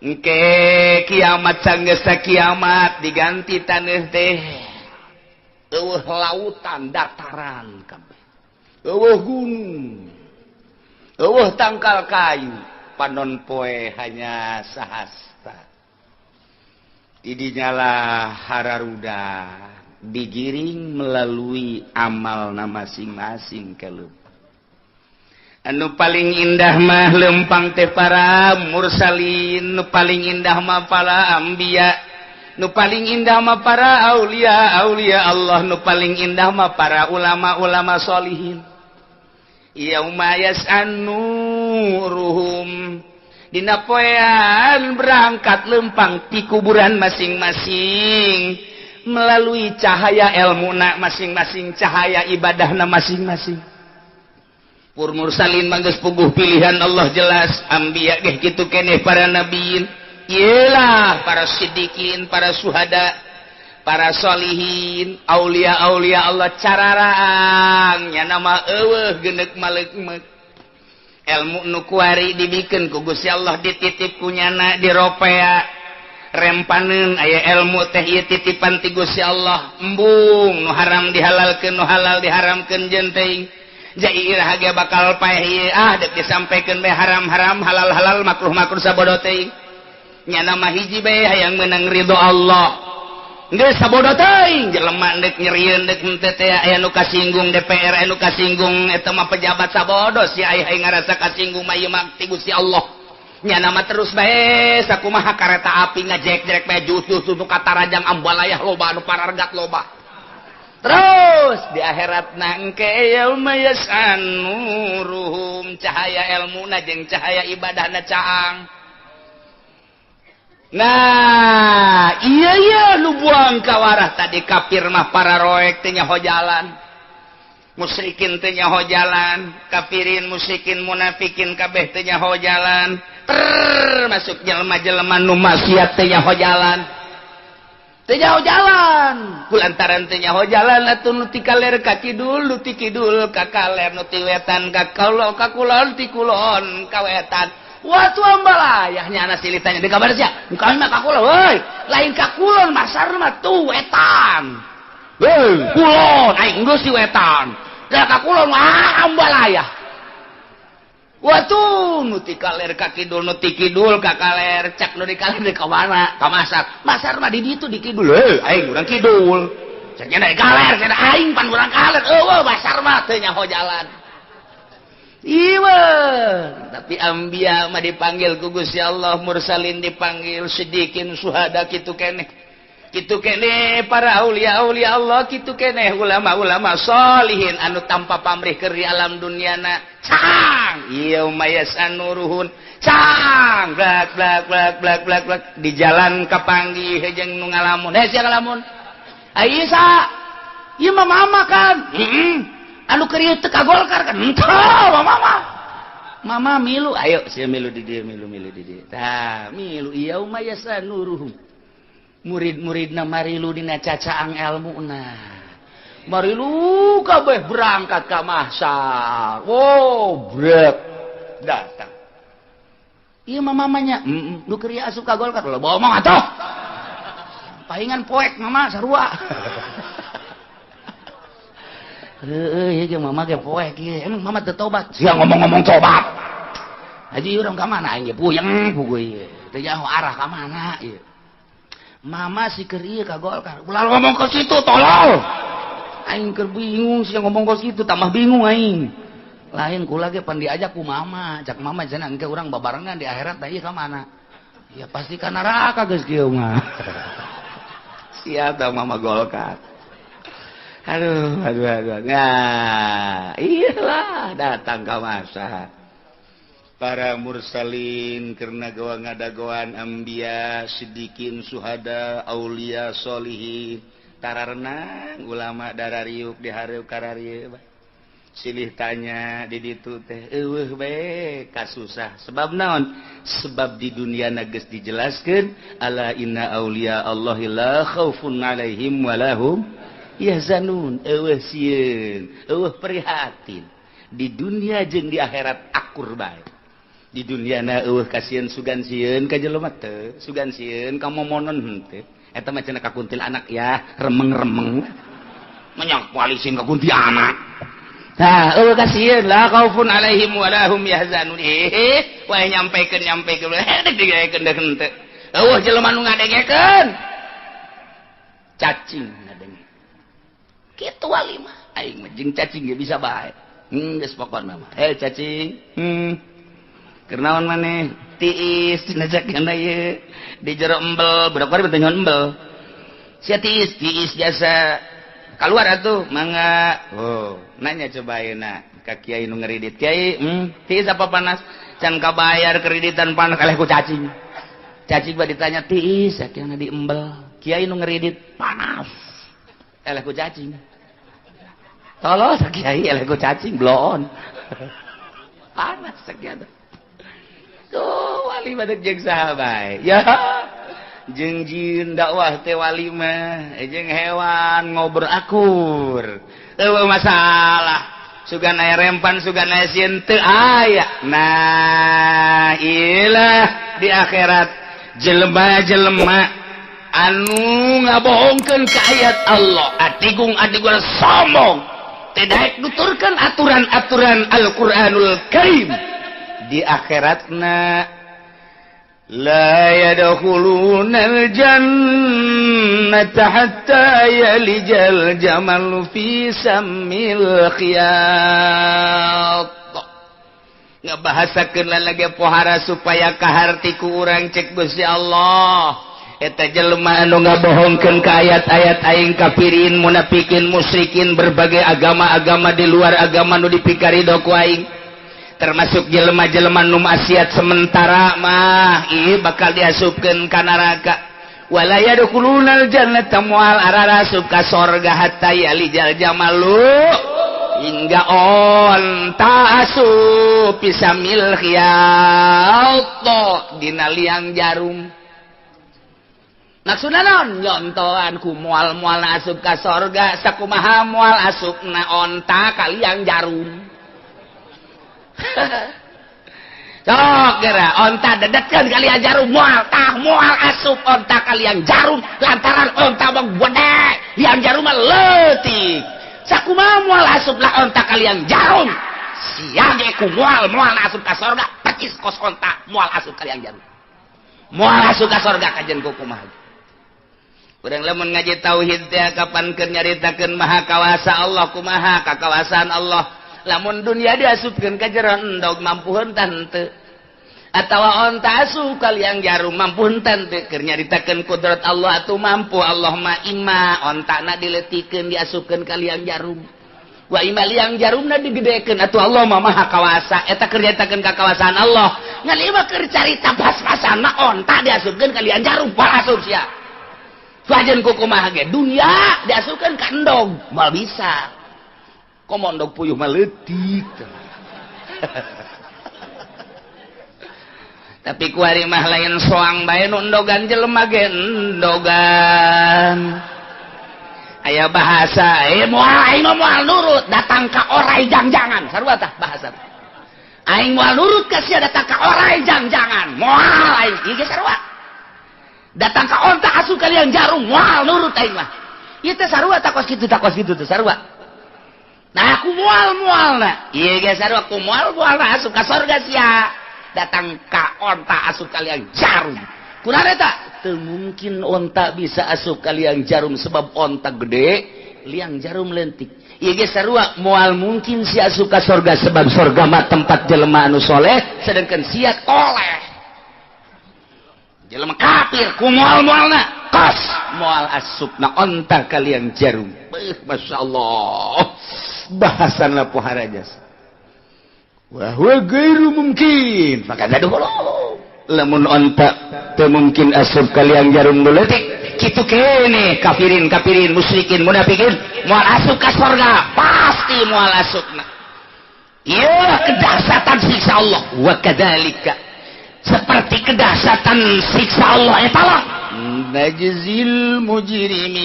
[SPEAKER 3] Engke kiamat sanggeus kiamat diganti taneuh teh eueuh lautan dataran kabeh. Eueuh gunung, eueuh tangkal kayu, panon poe hanya sahasta. Idinyalah hararuda digiring melalui amalna masing-masing keleup. Anu paling indah mah lempang teh para mursalin, nu paling indah mah para anbiya, nu paling indah mah para aulia, aulia Allah, nu paling indah mah para ulama-ulama solihin. Yauma yas'anuruhum dina poean berangkat lempang ti kuburan masing-masing. Melalui cahaya ilmu na masing-masing, cahaya ibadahna masing-masing. Pur mursalin mah geus puguh pilihan Allah jelas, anbiya ge kitu keneh, para nabiin, iyalah para sidikin, para suhada, para solihin, aulia aulia Allah cararaang nya nama eueuh geuneuk maleukmeuk. Ilmu nu kuari dibikeun ku Gusti Allah, dititip ku nyana, diropea rempaneun aya ilmu teh ieu titipan ti Gusti Allah. Embung nu haram dihalalkeun, nu halal diharamkeun, jeung teuing jai iraha ge bakal paeh ieu. Ah, dek disampaikeun bae, haram-haram, halal-halal, makruh-makruh, sabodo teuing. Nyana mah hiji bae, hayang meunang ridho Allah. Geus sabodo teuing jelema deuk nyerieun deuk henteu teh, aya nu kasinggung DPR, aya nu kasinggung eta mah pejabat, sabodo si aya ngarasa kasinggung mah ieu mah ti Gusti Allah. Nyana mah terus bae sakumaha kareta api ngajek-jek bae, jus nu katarajang ambalayah loba, anu parargat loba. Terus di akhirat nangke yauma yasanuruhum, cahaya ilmuna jeung cahaya ibadahna caang. Nah, iya iya nu buang kawarah tadi kafir mah para roek teh nyaho jalan, musyrikin teh nyaho jalan, kafirin, musyrikin, munafikin kabeh teh nyaho jalan, termasuk jelema-jelema nu maksiat teh nyaho jalan, teu nyaho jalan. Kulantaran teu nyaho jalan atuh nu ti kaler ka kidul, nu ti kidul ka kaler, nu ti wetan ka kulon, ka kulon, ti kulon ka wetan. Watu ambalayah nyana silitanya di kabar sia kami mah ka kulon, woi, lain ka kulon, masar mah tuh wetan. Woi, kulon aing geus di wetan da ka kulon, ah, ambalayah. Watu nu ti kaler ka kidul, nu ti kidul ka kaler, cak nu di kaler di ka mana? Ka masar. Masar mah di ditu di kidul. Heuh, aing urang kidul. Cek nya di kaler, cenah aing pan urang kaler. Eueuh, masar mah teu nyaho jalan. Iwa, tapi ambia mah dipanggil ku Gusti Allah, mursalin dipanggil, sidikin, suhada kitu keneh. Kitu keneh para aulia aulia Allah, kitu keneh ulama-ulama solihin anu tanpa pamrih keur di alam duniana. Cang, yauma yasanuruhun. Cang, blak blak blak blak blak blak di jalan kapanggih jeung nu ngalamun. Eh, sia ngalamun. Ai sa. Ieu mah mama kan. Heeh. Anu keur ieu teu ka Golkar kan. Henteu, mama. Mama milu, ayo sia milu di dieu, milu milu di dieu. Tah, milu yauma yasanuruhum. Murid-muridna marilu dina cacaang elmuna. Marilu kabeh berangkat ka mahsyar. Wow, brek datang. Ieu mah mamanya, heeh, nu keur ieu asup ka Golkar, lo bawa mah atuh. Pahingan poek mama sarua. Heueuh, ieu ge mama ge poek ieu. Emang mama teu tobat? Sia ngomong-ngomong tobat. Haji urang ka mana aing ge puyeng puguh ieu. Teu nyaho arah ka mana ieu. Mama si keur ieu ka Golkar. Ulah ngomong ke situ, tolol. Aing keur bingung sia ngomong ke situ, tambah bingung aing. Lain kula ge pan diajak ku mama, cak mama cenah engke urang babarengan di akhirat tah ieu ka mana? Ya pasti ka neraka geus kieu mah. Siap tah mama Golkar. Aduh, aduh, aduh. Nah, iyalah datang ka masa. Para mursalin karena gawa ngadagoan ambia, sidikin, suhada, aulia, solihin, tararenang ulama darariuk dihareup kararieu. Silih tanya di ditu teh eueuh bae kasusah. Sebab naon? Sebab di dunia geus dijelaskeun ala inna aulia Allahi la khaufun alaihim walahum yahzanun. Eueuh sieun, eueuh prihatin. Di dunia jeung di akhirat akur bae. Di dunia na eueuh kasieun sugan sieun ka jelema teu, sugan sieun ka momonon henteu. Eta mah cenah ka kuntil anak ya, remeng-remeng. Menyak koalisin ka kuntilanak. Tah, eueuh kasieun la khaufun alaihim wa lahum yahzanun. Eh, wae nyampekeun nyampekeun dek digaekeun deuk henteu. Eueuh jelema nu ngadengekeun. Cacing ngadenge. Kitu wali mah aing mah jeung cacing ge bisa bae. Geus pokona mah. Eh cacing. Kernaon maneh? Tiis cenah cak ieu. Di jero embel, budak bari teh embel. Sia tiis, tiis jasa. Kaluar atuh, mangga. Oh, nanya coba ayeuna ka kiai nu ngeridit. Kiai, tiis apa panas? Can kabayar kreditan panas kalih ku cacing. Cacing mah ditanya tiis, sakiana di embel. Kiai nu ngeridit panas. Eleh ku cacing. Tolong kiai eleh ku cacing bloon. Panas sakieu. Tuh wali badak jeung saha bae. Ya. Jeung jin dakwah teh wali mah, jeung hewan ngobrol akur. Eueuh masalah. Sugan aya rempan, sugan aya sieun teu aya. Nah, ilah di akhirat jelema-jelema anu ngabohongkeun ka ayat Allah, atigung atigung sombong, teu daek nuturkeun aturan-aturan Al-Qur'anul Karim. Di akhiratna la yadkhulunal jannata hatta yalijal jamal fi sammil khiyat. Ngabahasakeun lagi pohara supaya kaharti ku urang cek Gusti Allah. Eta jelema anu ngabohongkeun ka ayat-ayat aing, kafirin, munafikin, musyrikin, berbagai agama-agama di luar agama nu dipikarido ku aing, termasuk jelema-jelema nu maksiat sementara mah ieu bakal diasupkeun ka neraka. Wala yadkhulunal jannata, moal ararasup ka sorga, hatta yalijal jamalu, hingga onta asup, fisammil khiyat, dina liang jarum. Maksudna naon? Nyontoan ku moal-moal asup ka sorga sakumaha moal asupna onta ka liang jarum. Sok geura onta dedetkeun ka liang jarum, moal tah moal asup onta ka liang jarum lantaran onta mah gede, liang jarum mah leutik. Sakumaha moal asup lah onta ka liang jarum, sia ge ku moal moal asup ka sorga percis kos onta moal asup ka liang jarum, moal asup ka sorga kajen ku kumaha. Urang lamun ngaji tauhid teh kapan keur nyaritakeun maha kawasa Allah, kumaha kakawasaan Allah. Lamun dunia diasupkeun ka jero endog mampu henteu henteu, atawa onta asup ka liang jarum mampu henteu teu, keur nyaritakeun kudrat Allah atuh mampu Allah mah. Ima ontana dileutikeun diasupkeun ka liang jarum, wa ima liang jarumna digedekeun, atuh Allah mah maha kawasa. Eta keur nyaritakeun kakawasaan Allah. Ngan ieu mah keur carita pas-pasana onta diasupkeun ka liang jarum moal asup sia. Fajen kumaha ge dunia diasupkeun ka endog moal bisa. Komo endog puyuh mah leutik. Tapi kuari mah lain soang bae nu endogan, jelema ge endogan. Aya bahasa moal aing mah moal nurut datang ka orai jangjangan, sarua tah bahasa. Aing moal nurut ka sia datang ka orai jangjangan, moal aing ieu ge sarua. Datang ka onta asup ka liang jarum moal nurut aing mah. Ieu teh sarua takos kitu teh sarua. Nah aku mual-mual na ieu ge sarua ku mual-mual na asup ka sorga sia datang ka onta asup ka liang jarum. Kunaon eta? Teu mungkin onta bisa asup ka liang jarum sebab onta gede, liang jarum lentik. Ieu ge sarua moal mungkin sia asup ka sorga sebab sorga mah tempat jelema anu soleh sedangkan sia toleh. Jelema kafir ku moal-moalna kos moal asupna onta ka liang jarum. Beuh, Masya Allah. Bahasanna pohara jasa. Wa huwa ghairu mungkin. Maka gaduh lamun onta teu mungkin asup ka liang jarum nu leutik, kitu keneh kafirin kafirin musyrikin munafikin moal asup ka sorga, pasti moal asupna. Ieu kedahsyatan siksa Allah. Wa kadzalika, seperti kedahsyatan siksa Allah eta lah najzil mujrimin,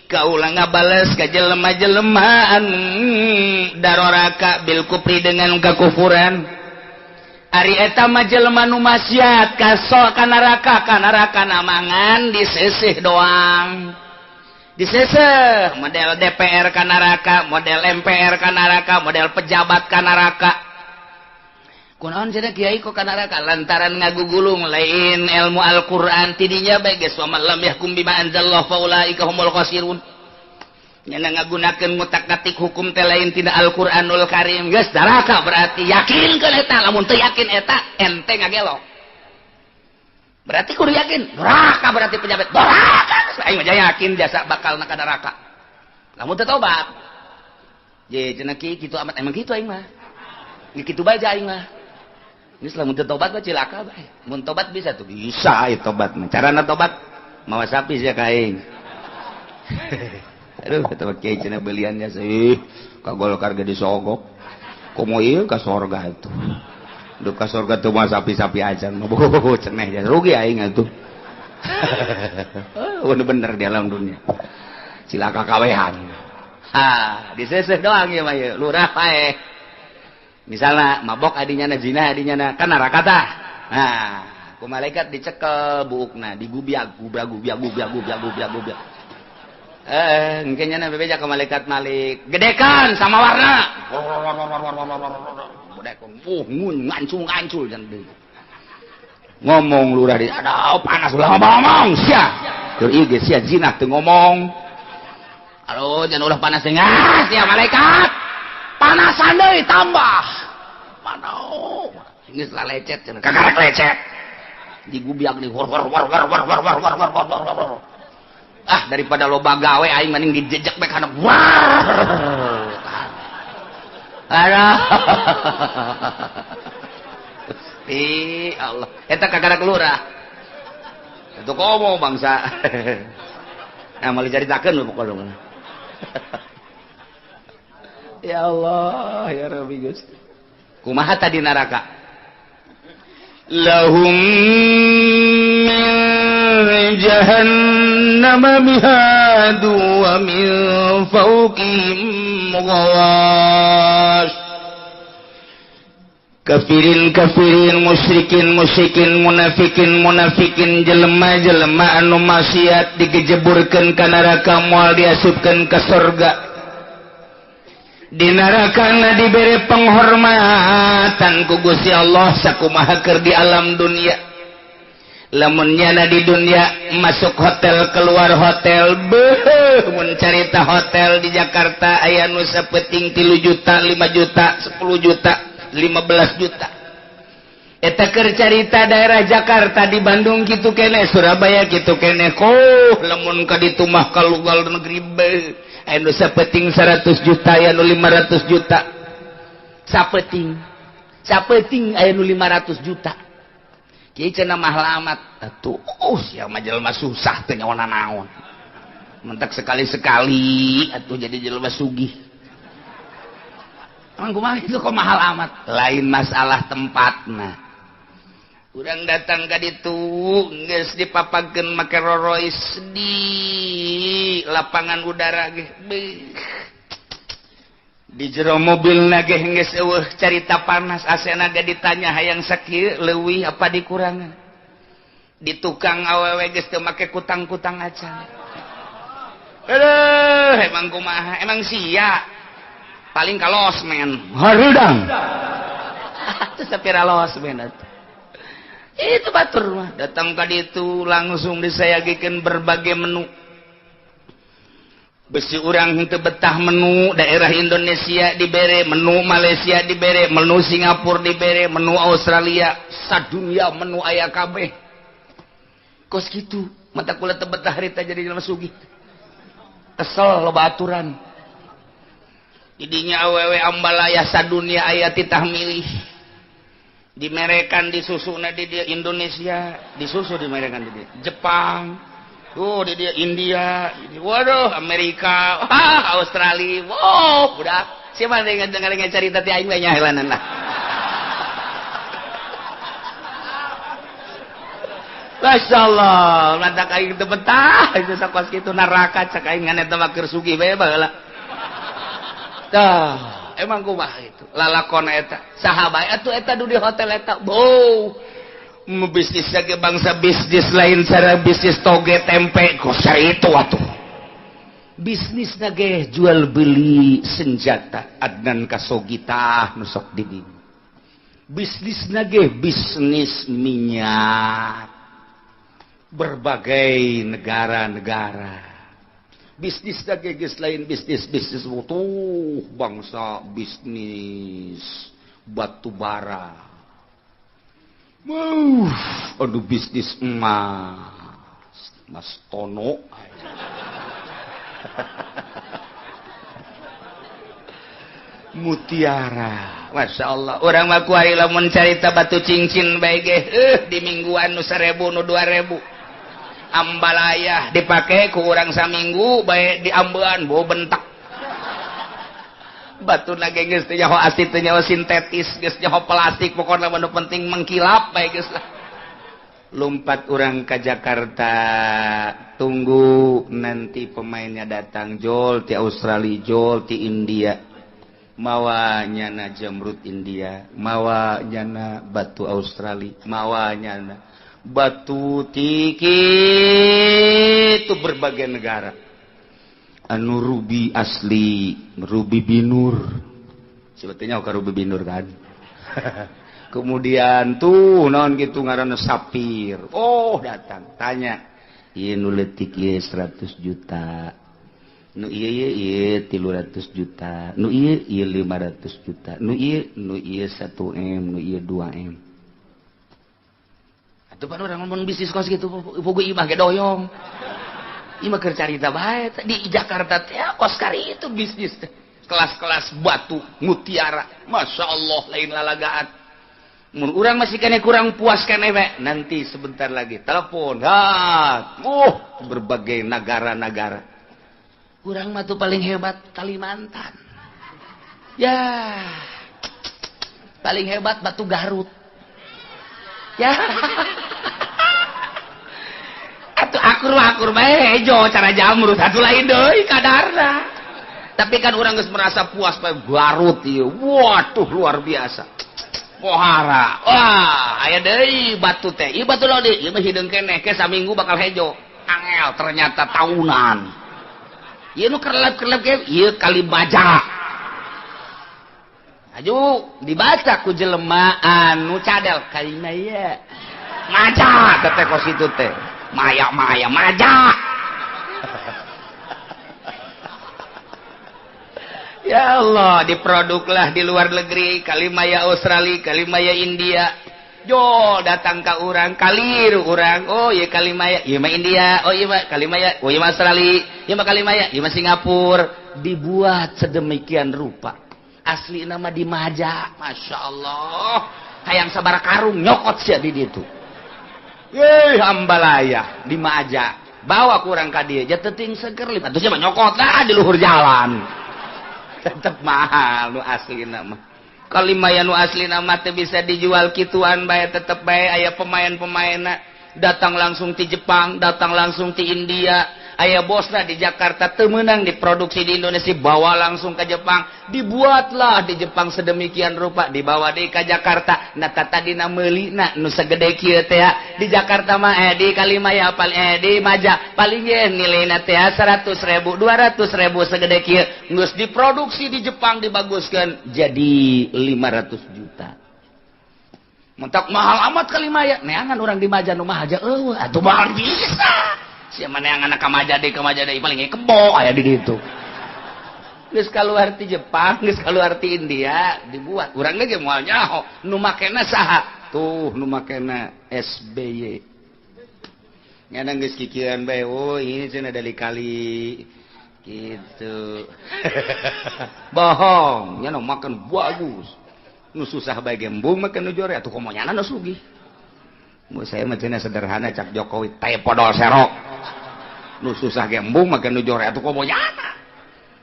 [SPEAKER 3] kaulah ngabales ka jelema-jelemaan daroraka bil kufri dengan kekufuran. Ari eta mah jelema nu maksiat kaso ka neraka namangan diseseh doang, diseseh model DPR ka neraka, model MPR ka neraka, model pejabat ka neraka. Kunaon cenah kiai kok ka neraka? Lantaran ngagugulung lain ilmu Al-Qur'an tidinya bae geus wa man lam yahkum bima anzalallahu faulaika humul khasirun. Nya ngagunakeun ngutak-ngatik hukum teh lain tina Al-Qur'anul Karim geus neraka berarti yakin keun eta. Lamun teu yakin eta ente ngagelo. Berarti kudu yakin neraka, berarti pejabat neraka. Aing mah yakin jasa bakal ka neraka. Lamun teu tobat. Je cenah kitu amat emang kitu aing mah. Kitu bae aing mah. Geus lamun teu tobat mah cilaka bae. Mun tobat bisa tuh bisa ieu tobat mah. Carana tobat mawa sapi sia ka aing. Aduh kata kiai cenah beliannya sih ka Golkar ge disogok. Komo ieu ka sorga atuh. Duh ka sorga teu mah sapi-sapi acan mah ceneh rugi aing atuh. Bener-bener di alam dunia. Cilaka kawehan. Ha, diseseh doang ieu mah ieu lurah paeh. Misalnya mabok adinya na zina adinya na kan neraka tah. Nah, ku malaikat dicekel buukna, digubiak gubiak gubiak gubiak gubiak gubiak gubiak. Engke nya bebeja ke malaikat Malik. Gedekan sama warna. Gedekan. Ngancul-ngancul jan deui. Ngomong lurah di aduh panas ulah ngomong sia. Keur ieu ge sia zina teu ngomong. Aduh jangan ulah panas teh sia malaikat. Panasan deui tambah. Panas. Geus lalecet cenah. Kakarek lecet. Digubiak deui war war war war war war war war war war. Ah daripada loba gawe aing mending dijejek bae kana. War. Aduh. Gusti Allah. Eta kagarak lurah. Itu komo bangsa. Nah, mau dicaritakeun pokoknya. Ya Allah, ya Rabbi Gusti. Kumaha tadi neraka?
[SPEAKER 1] Lahum min jahannam mihadu wa min fawqihim ghawash. Kafirin kafirin musyrikin musyrikin munafikin munafikin jelema jelema anu maksiat digejeburkeun ka neraka moal diasupkeun ka surga. Di nerakana dibere penghormatan ku Gusti Allah sakumaha keur di alam dunia. Lamun nyana di dunia masuk hotel keluar hotel beuh mun carita hotel di Jakarta aya nu sapeting 3 juta 5 juta 10 juta 15 juta. Eta keur carita daerah Jakarta di Bandung kitu keneh Surabaya kitu keneh koh lamun ka ditu mah ka luar negeri beuh aya nu sapeting 100 juta aya nu 500 juta. Sapeting sapeting aya nu 500 juta. Kieu cenah mahal amat atuh sia mah jelema susah teh nyawa naon. Mentak sekali-sekali atuh jadi jelema sugih. Emang kumaha itu kok mahal amat? Lain masalah tempatna. Urang datang ka ditu geus dipapagkeun make rorois di lapangan udara ge. Di jero mobilna ge geus eueuh carita panas, asena ge ditanya hayang sakieu leuwih apa dikurangan. Di tukang awewe geus teu make kutang-kutang acan. Aduh, emang kumaha? Emang sia. Paling ka losmen harudang. Atuh sapira losmen atuh. Itu batur mah datang ka ditu langsung disayagikeun berbagai menu. Besi urang henteu betah menu daerah Indonesia dibere, menu Malaysia dibere, menu Singapura dibere, menu Australia, sadunia menu aya kabeh. Kos kitu, mata kula teu betah harita jadi jelema sugih. Kesel loba aturan. Didinya awewe ambalaya sadunia aya titah milih. Dimerekan disusuna di dia Indonesia, disusu dimerekan di dia Jepang, oh di dia India, di, waduh Amerika, ah, Australia, wow, udah siapa dengan dengar cerita ti aing we nyaheulanan lah. Masya Allah, lantak aing teu betah, itu sakos kitu neraka cak aing ngan eta mah keur sugih bae baheula. Tah, emang kumaha itu lalakon eta saha bae atuh eta du di hotel eta bau bisnis ge bangsa bisnis lain cara bisnis toge tempe kos itu atuh bisnisna ge jual beli senjata Adnan Khashoggi tah nu sok di dieu bisnisna ge bisnis minyak berbagai negara-negara bisnis lagi geus lain bisnis bisnis tuh bangsa bisnis batu bara. Aduh bisnis emas Mas Tono. Mutiara. Masya Allah. Urang mah kuari lamun carita batu cincin bae ge di mingguan nu 1000 nu 2000. Ambalayah dipake ku urang saminggu bae diambean bau bentak. Batu na ge geus teu nyaho asli teu nyaho sintetis geus nyaho plastik pokona mah nu penting mengkilap bae geus lah. Lompat urang ke Jakarta, tunggu nanti pemainnya datang, jol ti Australia, jol ti India, mawa nyana jamrut India, mawa nyana batu Australia, mawa nyana batu tiki itu berbagai negara. Anu ruby asli, ruby binur, sebetulnya oke ruby binur kan. Kemudian tuh non gitu ngaranna sapir. Oh datang tanya, ieu nu leutik ieu 100 juta. Nu ieu ieu 300 juta. Nu ieu ieu 500 juta. Nu ieu 1 M, nu ieu 2 M. Atuh pan urang ngomong bisnis kos gitu, pugu imah ge doyong. Imah keur carita bae di Jakarta teh kos kari itu bisnis teh. Kelas-kelas batu mutiara. Masya Allah lain lalagaan. Mun urang masih kene kurang puas kene we, nanti sebentar lagi telepon. Ha, berbagai negara-negara. Urang mah tuh paling hebat Kalimantan. Ya. Paling hebat batu Garut. Ya. Atuh akur bae hejo cara jamrut atuh lain deui kadarna. Tapi kan urang geus merasa puas bae Garut ieu. Waduh luar biasa. Pohara. Wah, aya deui batu teh. Ieu batu lodi, ieu mah hideung keneh ke saminggu bakal hejo. Angel ternyata tahunan. Ieu nu kerlep-kerlep ge ieu Kalimaja. Aju dibaca ku jelema anu cadel Kalimaya. Maja teh kos kitu teh. Maya-maya maja. Ya Allah, diproduklah di luar negeri, Kalimaya Australia, Kalimaya India. Jo datang ka urang, kaliru urang. Oh iya Kalimaya, ieu mah India, oh iya mah Kalimaya, oh iya mah Australia, ieu mah Kalimaya, ieu mah Singapura. Dibuat sedemikian rupa. Asli nama di Maja, Masya Allah. Hayang sabara karung nyokot sia di ditu. Yeih ambalaya di Maja. Bawa kurang ka dieu, ja teuting seger lipat. Atuh sia mah nyokot lah di luhur jalan. Tetep mahal nu asli nama. Kalimaya nu asli nama teh bisa dijual kituan bae tetep bae aya pemain-pemainna datang langsung ti Jepang, datang langsung ti India, aya bosna di Jakarta teu meunang diproduksi di Indonesia bawa langsung ke Jepang, dibuatlah di Jepang sedemikian rupa dibawa deui ka Jakarta. Nah tadina meulina nu sagede kieu teh di Jakarta mah di Kalimaya paling di Maja paling ye nilaina teh 100.000 200.000 segede kieu geus diproduksi di Jepang dibaguskeun jadi 500 juta. Mentak mahal amat Kalimaya neangan urang di Maja nu mah aja eueuh atuh mahal bisa. Sia maneangan ka Maja deui paling kebo aya di ditu. Geus kaluar ti Jepang, geus kaluar ti India dibuat. Urang ge moal nyaho nu makena saha? Tuh nu makena SBY. Nyana geus kikieuan bae, oh ini cenah dari kali gitu. Bohong, nyana makan bagus. Nu susah bae ge embung make nu jore atuh komo nyana nu sugih. Mun saya mah cenah sederhana cak Jokowi teh podol serok. Nu susah ge embung make nu jore atuh komo nyana.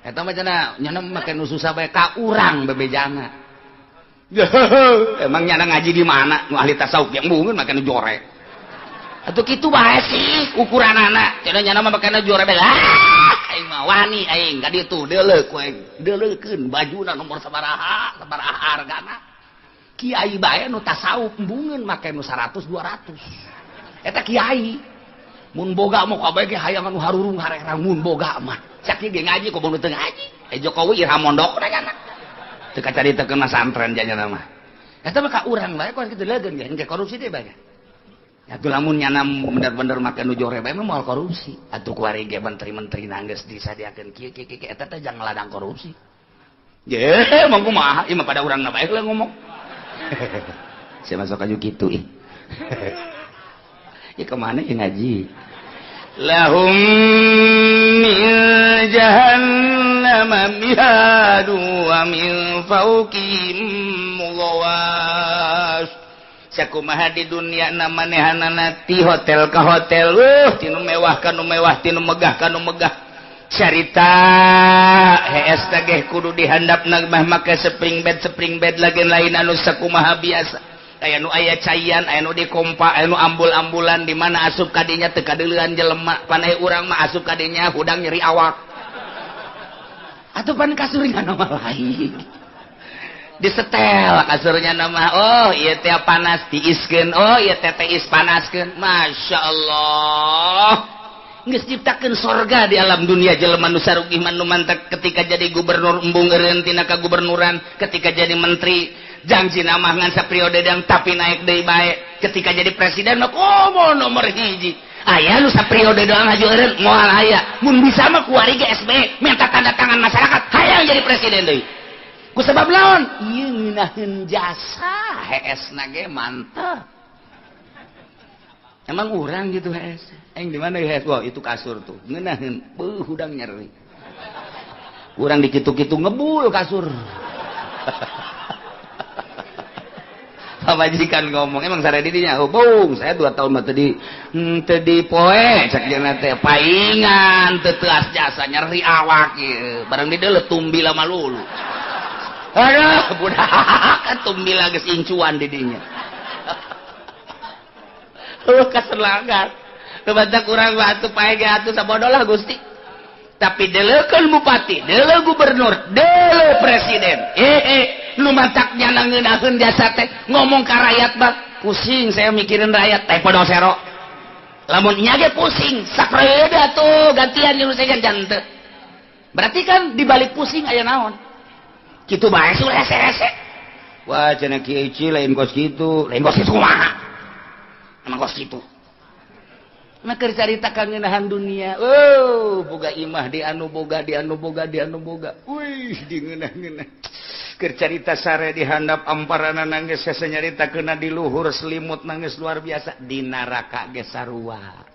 [SPEAKER 1] Eta mah cenah nyana make nu susah bae ka urang bebejana. Emang nyana ngaji di mana nu ahli tasawuf ge embungeun make nu jore. Atuh kitu bae sih ukuranana. Cenah nyana mah make nu jore bae. Aing mah wani aing ka ditu deuleuh ku aing. Deuleukeun bajuna nomor sabaraha, sabaraha hargana. Kiai bae nu tasawuf embungeun make nu 100 200. Eta kiai. Mun boga mah kabeh ge hayang anu harurung harerang mun boga mah. Cak ge ngaji komo nu teu ngaji. Jokowi iraha mondok da nyana. Teu kacarita keun santren janyana mah. Eta mah ka urang bae kos kitu leugeun ge engke korupsi teh bae. Atuh lamun nyana bener-bener make nu jore bae mah moal korupsi. Atuh kuari ge menteri-menteri geus disadiakeun kieu kieu kieu eta teh jang ladang korupsi. Ye, emang kumaha? Ieu mah pada urangna bae lah ngomong. Saya masuk aja gitu ih. Ya kemana ya ngaji? Lahum min jahannam mihadu wa min fawqihim ghawash. Sakumaha di dunia na manehanana ti hotel ka hotel, tinu mewah kanu mewah, tinu megah kanu megah. Carita hees tageh kudu dihandapna mah make spring bed lagi lain anu sakumaha biasa. Aya nu aya caian, aya nu dikompa, aya nu ambul-ambulan di mana asup kadinya teu kadeulean jelema, panai urang mah asup kadinya hudang nyeri awak. Atuh pan kasurnya nama lain. Disetel kasurnya nama, oh ieu teh panas tiiskeun, oh ieu teh tiis panaskeun. Masya Allah. Geus ciptakeun sorga di alam dunia jelema nu sarugih mah nu mantak ketika jadi gubernur embung eureun tina kagubernuran, ketika jadi menteri janji nama ngan sapriode dang tapi naik deui bae, ketika jadi presiden mah komo nomor hiji. Aya nu sapriode doang haju eureun moal aya. Mun bisa mah kuari ge SBY minta tanda tangan masyarakat hayang jadi presiden deui. Ku sebab laon? Ieu ngeunaheun jasa heesna ge mantap. Emang urang gitu hees. Aing di mana hees? Wah, itu kasur tuh. Ngeunaheun beuh hudang nyeri. Urang dikitu-kitu ngebul kasur. Pamajikan ngomong, emang sare didinya? Oh, bung, saya 2 tahun mah tadi tadi poe cek jeung teh paingan teu teuas jasa nyeri awak ieu. Barang di deuleu tumbila malulu. Aduh, budak tumbila geus incuan di dinya. Eueuh kaselangan. Kebantak urang mah atuh pae ge atuh sabodoh lah Gusti. Tapi deleukeun bupati, deuleu gubernur, deuleu presiden. Nu matak nyana ngeunaheun jasa teh ngomong ka rakyat bang, pusing saya mikirin rakyat teh podo sero. Lamun nya ge pusing, sapreud atuh gantian jeung saya jangan teu. Berarti kan dibalik pusing aya naon? Kitu bae su rese-rese. Wah cenah Kiai Ici lain kos kitu, lain kos kitu kumaha? Emang kos kitu. Nah keur carita kangenahan dunia. Oh, boga imah di anu boga, di anu boga, di anu boga. Wih, di ngeunah-ngeunah. Keur carita sare di handap amparana nangis hese nyarita keuna di luhur selimut nangis luar biasa di neraka ge sarua.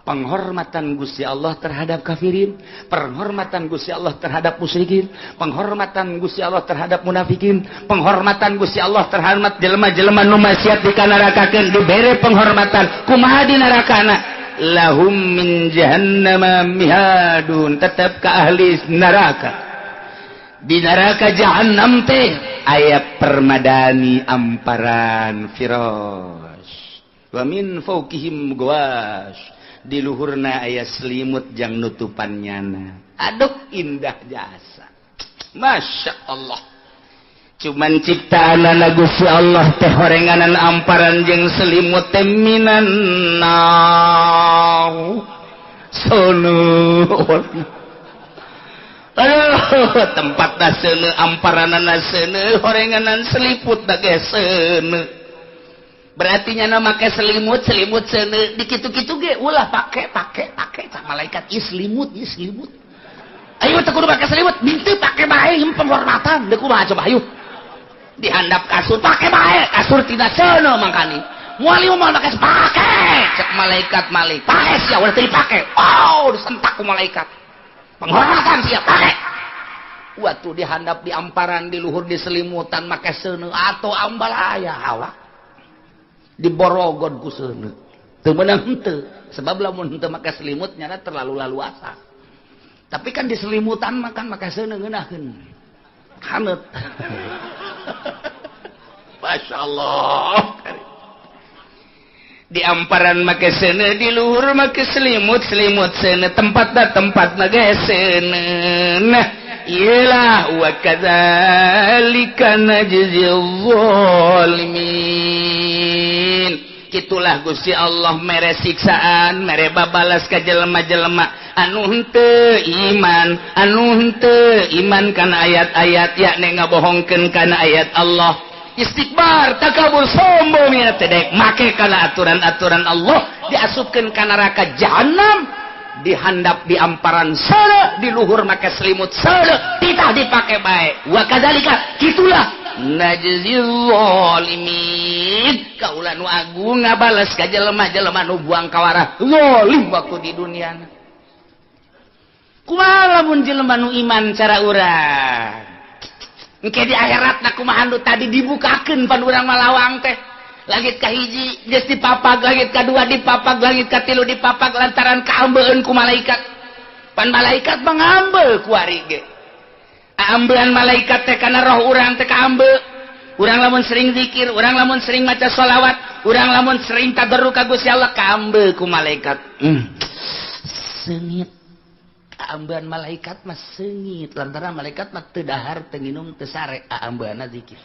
[SPEAKER 1] Penghormatan Gusti Allah terhadap kafirin, penghormatan Gusti Allah terhadap musyrikin, penghormatan Gusti Allah terhadap munafikin, penghormatan Gusti Allah terhadap jelema-jelema nu maksiat dikanarakakeun dibere penghormatan. Kumaha di narakana? Lahum min jahannama mihadun, tetap ka ahli neraka. Di neraka jahannam teh aya permadani amparan firas. Wa min fawqihim ghawash. Di luhurna aya selimut jang nutupan nyana. Aduh indah jasa. Masya Allah. Cuman ciptaan Gusti Allah teh horenganan amparan jeung selimut teh minan nar. Sono. Aduh, tempatna seuneu, amparanana seuneu, horenganan seliput ge seuneu. Berarti nyana make selimut, selimut seuneu, dikitu-kitu ge ulah pake pake pake cak malaikat ieu selimut, ieu selimut. Ayo teu kudu make selimut, minta pake bae ieu penghormatan, deuk kumaha coba ayo. Dihandap kasur pake bae, kasur tina seuneu mangkani. Moal ieu moal make pake, cek malaikat malik. Pake sia ulah teu dipake. Oh, disentak ku malaikat. Penghormatan sia pake. Waktu dihandap di amparan di luhur di selimutan make seuneu atau ambalaya awak. Diborogon ku seuneu teu meunang henteu sebab lamun henteu make selimut nyana terlalu laluasa, tapi kan di selimutan makan make seuneu ngeunaheun haneut. Masya Allah, di amparan make seuneu, di luhur make selimut, selimut seuneu, tempatna tempatna ge seuneu. Nah iyalah wa kadzalika najzil zalimin. Itulah Gusti Allah mere siksaan, mere babalas ka jelema-jelema anu henteu iman, anu henteu iman kana ayat-ayat yakni ngabohongkeun kana ayat Allah. Istikbar, takabur, sombong ya teh dek make kana aturan-aturan Allah, diasupkeun ka neraka jahanam, dihandap di amparan seuneu, di luhur make selimut seuneu, titah dipake bae. Wa kadzalika kitulah najzil zalimin. Kaula nu agung ngabales ka jelema-jelema nu buang kawarah zalim waktu di dunia. Kumaha
[SPEAKER 3] Lamun jelema nu iman, cara urang engke di akhirat na kumaha? Nu tadi dibukakeun pan urang malawang teh, langit kahiji geus dipapag, langit kadua dipapag, langit katilu dipapag, lantaran kaambeun ku malaikat. Pan malaikat mengambil kuari ge, ambean malaikat teh kana roh urang teh kaambe. Urang lamun sering zikir, urang lamun sering maca sholawat, urang lamun sering tadarru ka Gusti Allah, kaambe ku malaikat. Seungit kaambean malaikat mah, seungit, lantaran malaikat mah teu dahar, teu nginum, teu sare, aambeanna zikir.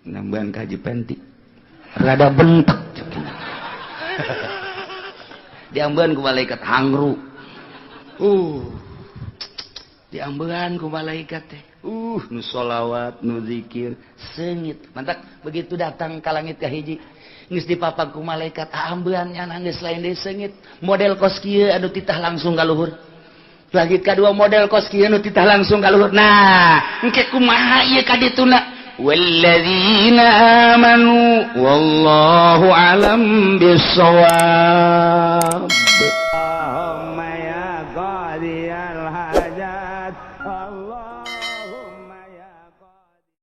[SPEAKER 3] Nambahan kaji penti rada bentek, diambean ku malaikat hangru, diambean ku malaikat teh, nu sholawat, nu zikir seungit. Mantap, begitu datang ka langit ka hiji geus dipapag ku malaikat, aambean nya geus lain deui, seungit model kos kieu anu titah langsung ka luhur. Langit kadua model kos kieu nu titah langsung ka luhur. Nah, engke kumaha ieu ka dituna? والذين آمنوا والله أعلم بالصواب.